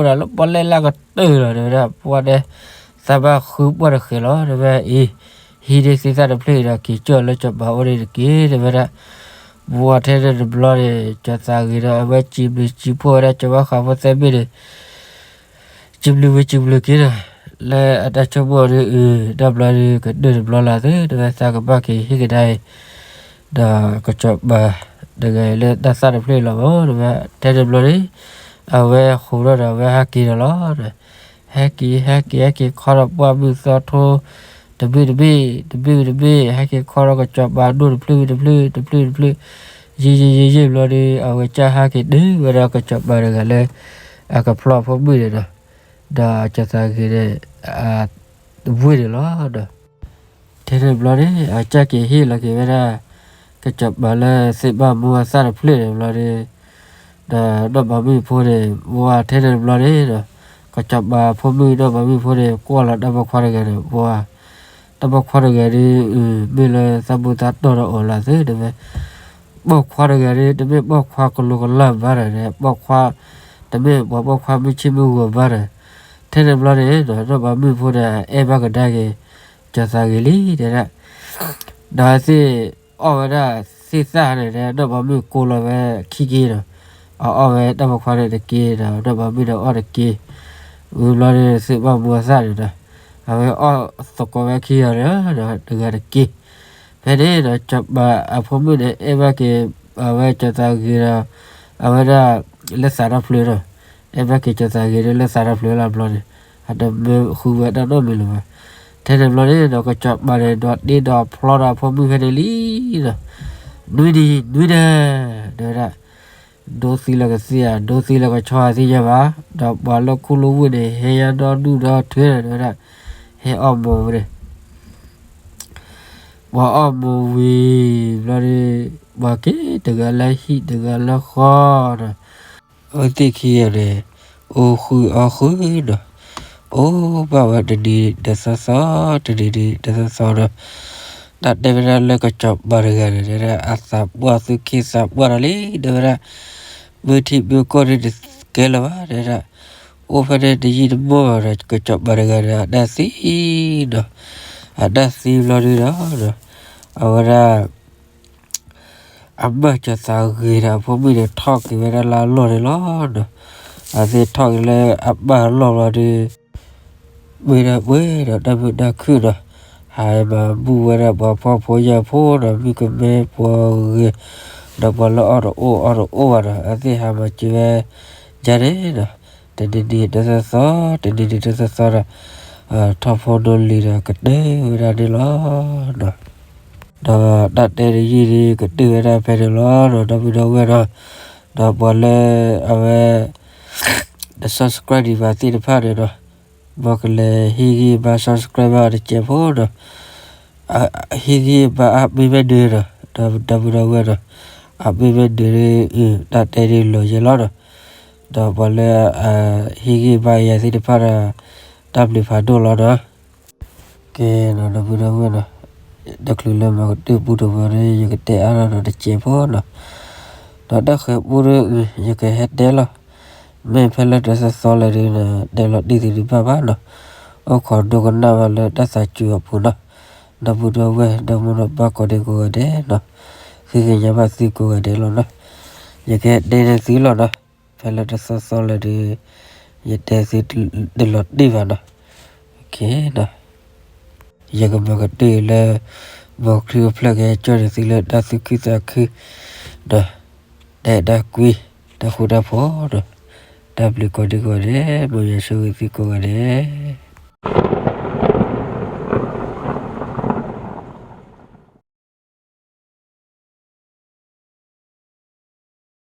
လဲၣ်လၢကတၢၢ်လီၤ တဲဝဲဒၣ်, ပှၤတဲ သးဘၣ်ဃုပှၢ်တဃဲၤလီၤ တဲဝဲ, အံၤ ဟံးန့ၢ်သ့ၣ်သၣ်တဖျၢၣ်အံၤဒီး က့ၤကၠီၣ်လၢစီၤပၤအိၣ်န့ၣ်တက့ၢ် တဲဝဲဒၣ်, ပှၤထဲန့ၣ်တဘျီန့ၣ် စီၤသးဂ့ၤဒီး အဝဲစံးဘျုးစံးဖှိၣ်ဝဲဒၣ် စီၤဘၣ်ဃးဖိသဲဘ့ၣ်န့ၣ် စံးဘျုးဝံၤစံးဘျုးက့ၤဒီး လၢအတၢ်ဆိကမိၣ်ဒီး အု တဘျီဒီး ကတၢၢ်တဘျီလီၤသ့ တဲဝဲ သးကဘၣ်က့ၤဟ့ၣ်ကဒါအံၤ ဒီးကစီၤပၤတဂၤအံၤလၢတၢ်သၣ်တဖျၢၣ်အံၤလီၤမး တဲဝဲ ထဲတဘျီန့ၣ် အဝဲဃိးထီၣ်ဒီး အဝဲဟဲက့ၤဒီးလီၤဒီး ဟဲက့ၤ ဟဲက့ၤ ဟဲက့ၤခီဒီးပှၢ်မုၢ်သီထိ တဘ့ၣ်တဘ့ၣ် တဘ့ၣ်တဘ့ၣ် ဟဲက့ၤခီဒီးကစီၤပၤဒိၣ်တဖျၢၣ်တဖျၢၣ် တဖျၢၣ်တဖျၢၣ် ယံာ်ယံာ်ယံာ်ယံာ်ဘျီဒီး အဝဲကစၢ်ဟဲက့ၤတုၤဝဲဒီးကစီၤပၤတဂၤလၢ အကဖျီဖိမုၣ်န့ၣ်ဒီး ဒီးစီၤသးဂ့ၤန့ၣ် ဝ့ၢ်န့ၣ်လီၤဒီး ထဲန့ၣ်တဘျီန့ၣ် အကစၢ်က့ၤဟ့ၣ်လီၤက့ၤဝဲဒၣ် ကစီၤပၤလၢသ့ၣ်ဘၣ်မူအသၣ်တဖျၢၣ်န့ၣ်တဘျီန့ၣ် ဒီးနီၢ်မၤမုၣ်ဖိန့ၣ် ပှၤထဲန့ၣ်တဘျီန့ၣ်ဒီး ကစီၤပၤဖိမုၣ်နီၢ်မၤမုၣ်ဖိန့ၣ် ကွၢ်လီၤတၢ်ပိာ်ခွါတဂၤန့ၣ် ပှၤ တၢ်ပိာ်ခွါတဂၤဒီး မ့ၢ်လၢသးဘူၣ်သးတီၢ်ဒီးအီၤလၢသ့ဒီးဝဲ ပိာ်ခွါတဂၤဒီး တမ့ၢ်ပိာ်ခွါကလိၤကလၢ်ဘၣ်ဒီး ပိာ်ခွါ တမ့ၢ်ပှၤပိာ်ခွါမုၢ်ဆ့ၣ်မုၢ်ဂီၤဘၣ်ဒီး ထဲန့ၣ်တဘျီန့ၣ်ဒီး နီၢ်မၤမုၣ်ဖိဒီး အဲၣ်ဘၣ်ကဒါက့ၤ စီၤသးဂ့ၤလံတဲဒၣ် ဒီးသ့ၣ်အီၣ်ဝဲဒၣ်သ့ၣ်သၣ်န့ၣ်ဒီး နီၢ်မၤမုၣ်ကိးလီၤဝဲခံက့ၤဒီး အအီၣ်ဝဲတၢ်ဖိခွါန့ၣ်တက့ၢ်ဒီး တၢ်မၤမုၣ်န့ၣ်အီၣ်တက့ၢ်, ဝံၤဘျီန့ၣ် သ့ၣ်ဘၣ်မူအသၣ်န့ၣ်ဒီး အဝဲအီၣ်သကိးဝဲခံဂၤဒီး တဂၤတက့ၢ်. ဖဲန့ၣ်ဒီး စီၤပၤအဖိမုၣ်န့ၣ် အဲၣ်ဘၣ်က့ၤ အဝဲစီၤသးဂ့ၤဒီး အဝဲဒၣ် လၢသးတၢ်ဖျၢၣ်ဒီး အဲၣ်ဘၣ်က့ၤစီၤသးဂ့ၤဒီးလၢသးတၢ်ဖျၢၣ်လီၤဘျီန့ၣ် အတမၢဃုဝဲတၢ်နီတမံၤလၢၤဘၣ်. ထဲန့ၣ်ဘျီန့ၣ်ဒီး ကစီၤပၤန့ၣ် ဒီးတ့ဒီးဖျီဒီးအဖိမုၣ်ဖဲန့ၣ်လံဒီး နွံနံၤနွံနၤ တဲဝဲဒၣ် ဒိသံလၢကသ့ၣ်ဧါ ဒိသံလၢကဆီဧါသ့ၣ်ညါဘၣ်, ဒီးပှၤလၢခူၣ်လၢဝ့ၢ်န့ၣ် ဟဲယါဒီဒူၣ်ဒီထၢဒီး တဲဝဲဒၣ် ဟဲအီၣ်မူၤဝဲန့ၣ် ပှၤအီၣ်မူၤဝံၤဘျီဒီး ပှၤက့ၤတဂၤလၢဟံၣ်တဂၤလၢဃီဒီး အဝဲသ့ၣ်ခံဂၤန့ၣ် အိၣ်ဃုာ်အီၣ်ဃုာ်ဒီး အိၣ်ဘၣ်ဝဲတနံၤတသီသီ တနံၤနံၤတသီသီဒီး တၢ်တဲဝဲဒၣ်လၢကစီၤပၤတဂၤန့ၣ် တဲဝဲဒၣ် အသးပှၢ်သူၣ်က့သးပှၢ်ဒီးလံ တဲဝဲဒၣ် မုၢ်ထံၣ်မုၢ်ကီၢ်န့ၣ်တကဲလၢၤဘၣ် တဲဝဲဒၣ် အိၣ်ဖဲန့ၣ်တယံာ်တမီၢ်ဘၣ်ဒီး ကစီၤပၤတဂၤန့ၣ် အတၢ်သံဒီး အတၢ်သံဘျီဒုဒီး အဝဲဒၣ် အမၢ်စီၤသးဂ့ၤဒီးအဖိမုၣ်န့ၣ် ထီၣ်က့ၤဝဲဒၣ်လၢအလီၢ်န့ၣ်လီၤဒီး အဝဲသ့ၣ်ထီၣ်က့ၤလၢအမၢ်အလီၢ်ဘျီဒီး ပှ့ၤဒီးပှ့ၤဒီးတၢ်မုာ်တၢ်ခုၣ်ဒီး ဟးမၤဘူၣ်ဝဲဒၣ်ပှၤဖှီၣ်ဖိယာ်ဖိဒီး မုၣ်ကမဲပှၤဂဲၤ ဒီးပှၤလၢအီၣ်တအိၣ်အီတအိၣ်ဘၣ်ဒီး အဝဲသ့ၣ်ဟးမၤစၢၤဝဲ ယၤန့ၣ်ဒီး တနံၤနံၤတသီသီ တနံၤနံၤတသီသီဒီး ထီၣ်ဖိနီၢ်လံၤဒီးကတၢၢ်ဝဲဒၣ်န့ၣ်လီၤ. ဒီးတၢ်တဲတယုၢ်ဒုးကတၢၢ်ဝဲဒၣ်ဖဲန့ၣ်လီၤဒီး ဒီပုၢ်ဒီဝဲၢ်ဒီး ဒီးပှၤလၢအဝဲ တ subscribe ဒံးဘၣ်သ့ၣ်တဖၣ်န့ၣ်ဒီး မ်ကလဲၤဟ့ၣ်ဂံၢ်ဘါ subscribe ဘၣ်တစဲးဖိဒီး ဟ့ၣ်ဂံၢ်ဘါအါမ့ၢ်ဝဲဒၣ်ဒီး ဒီပုၢ်ဒီဝဲၢ်ဒီး အါမ့ၢ်ဝဲဒၣ် တၢ်တဲဒ်လီၤယဲလီၤဒီး ဒီးပှၤလၢ ဟ့ၣ်ဂံၢ်ဘါယၤသ့ၣ်တဖၣ်ဒီး တၢ်ဘျုးဖးဒိၣ်လီၤဒီး ကဲဒီး ဒီပုၢ်ဒီဝဲၢ်ဒီး တချုးလၢမၤကတၢၢ်ပူတဝီဒီး ယကတဲအါထီၣ်ဒီးတစဲးဖိဒီး ဒီးတၢ်ဃၤပူဒီး ယကဟဲတဲလီၤ မ့ၢ်ဖဲလၢတသီသီလၢာ်ဒီး တဲလီၤတံၢ်သ့ဒံးဘၣ်ဘၣ်နီၤ, အိၣ်ခိးဒိကနၣ်ဘၣ်လၢတၢ်သးစူၤအပူၤနီၤ, ဒီပုၢ်ဒီဝဲၢ် ဒီမိၢ်ဒီပၢ်ကိးဒံကိးဂၤဒဲးနီၤ, ဃ့ကညးဘၣ်သုကိးဂၤဒဲးလီၤနီၤ, ယကတဲန့ၢ်သုလီၤနီၤ, ဖဲလၢတသီသီလၢာ်ဒီး ယတဲသုတလီၤတံၢ်ဘၣ်နီၤ, ယကမၤကတၢၢ်လၢ မ်ခရံာ်အိၣ်ဖျဲၣ်ကဟဲကၠီၣ်န့ၢ်သုလၢတၢ်သူၣ်ခုသးခုဒီး တၢ်အဲၣ်တၢ်ကွံ, တၢ်ဃူတၢ်ဖိးဒီး တၢ်ဘျုးကိးဒံကိးဂၤဒဲး, မ်ယွၤဆိၣ်ဂ့ၤသုကိးဂၤဒဲး.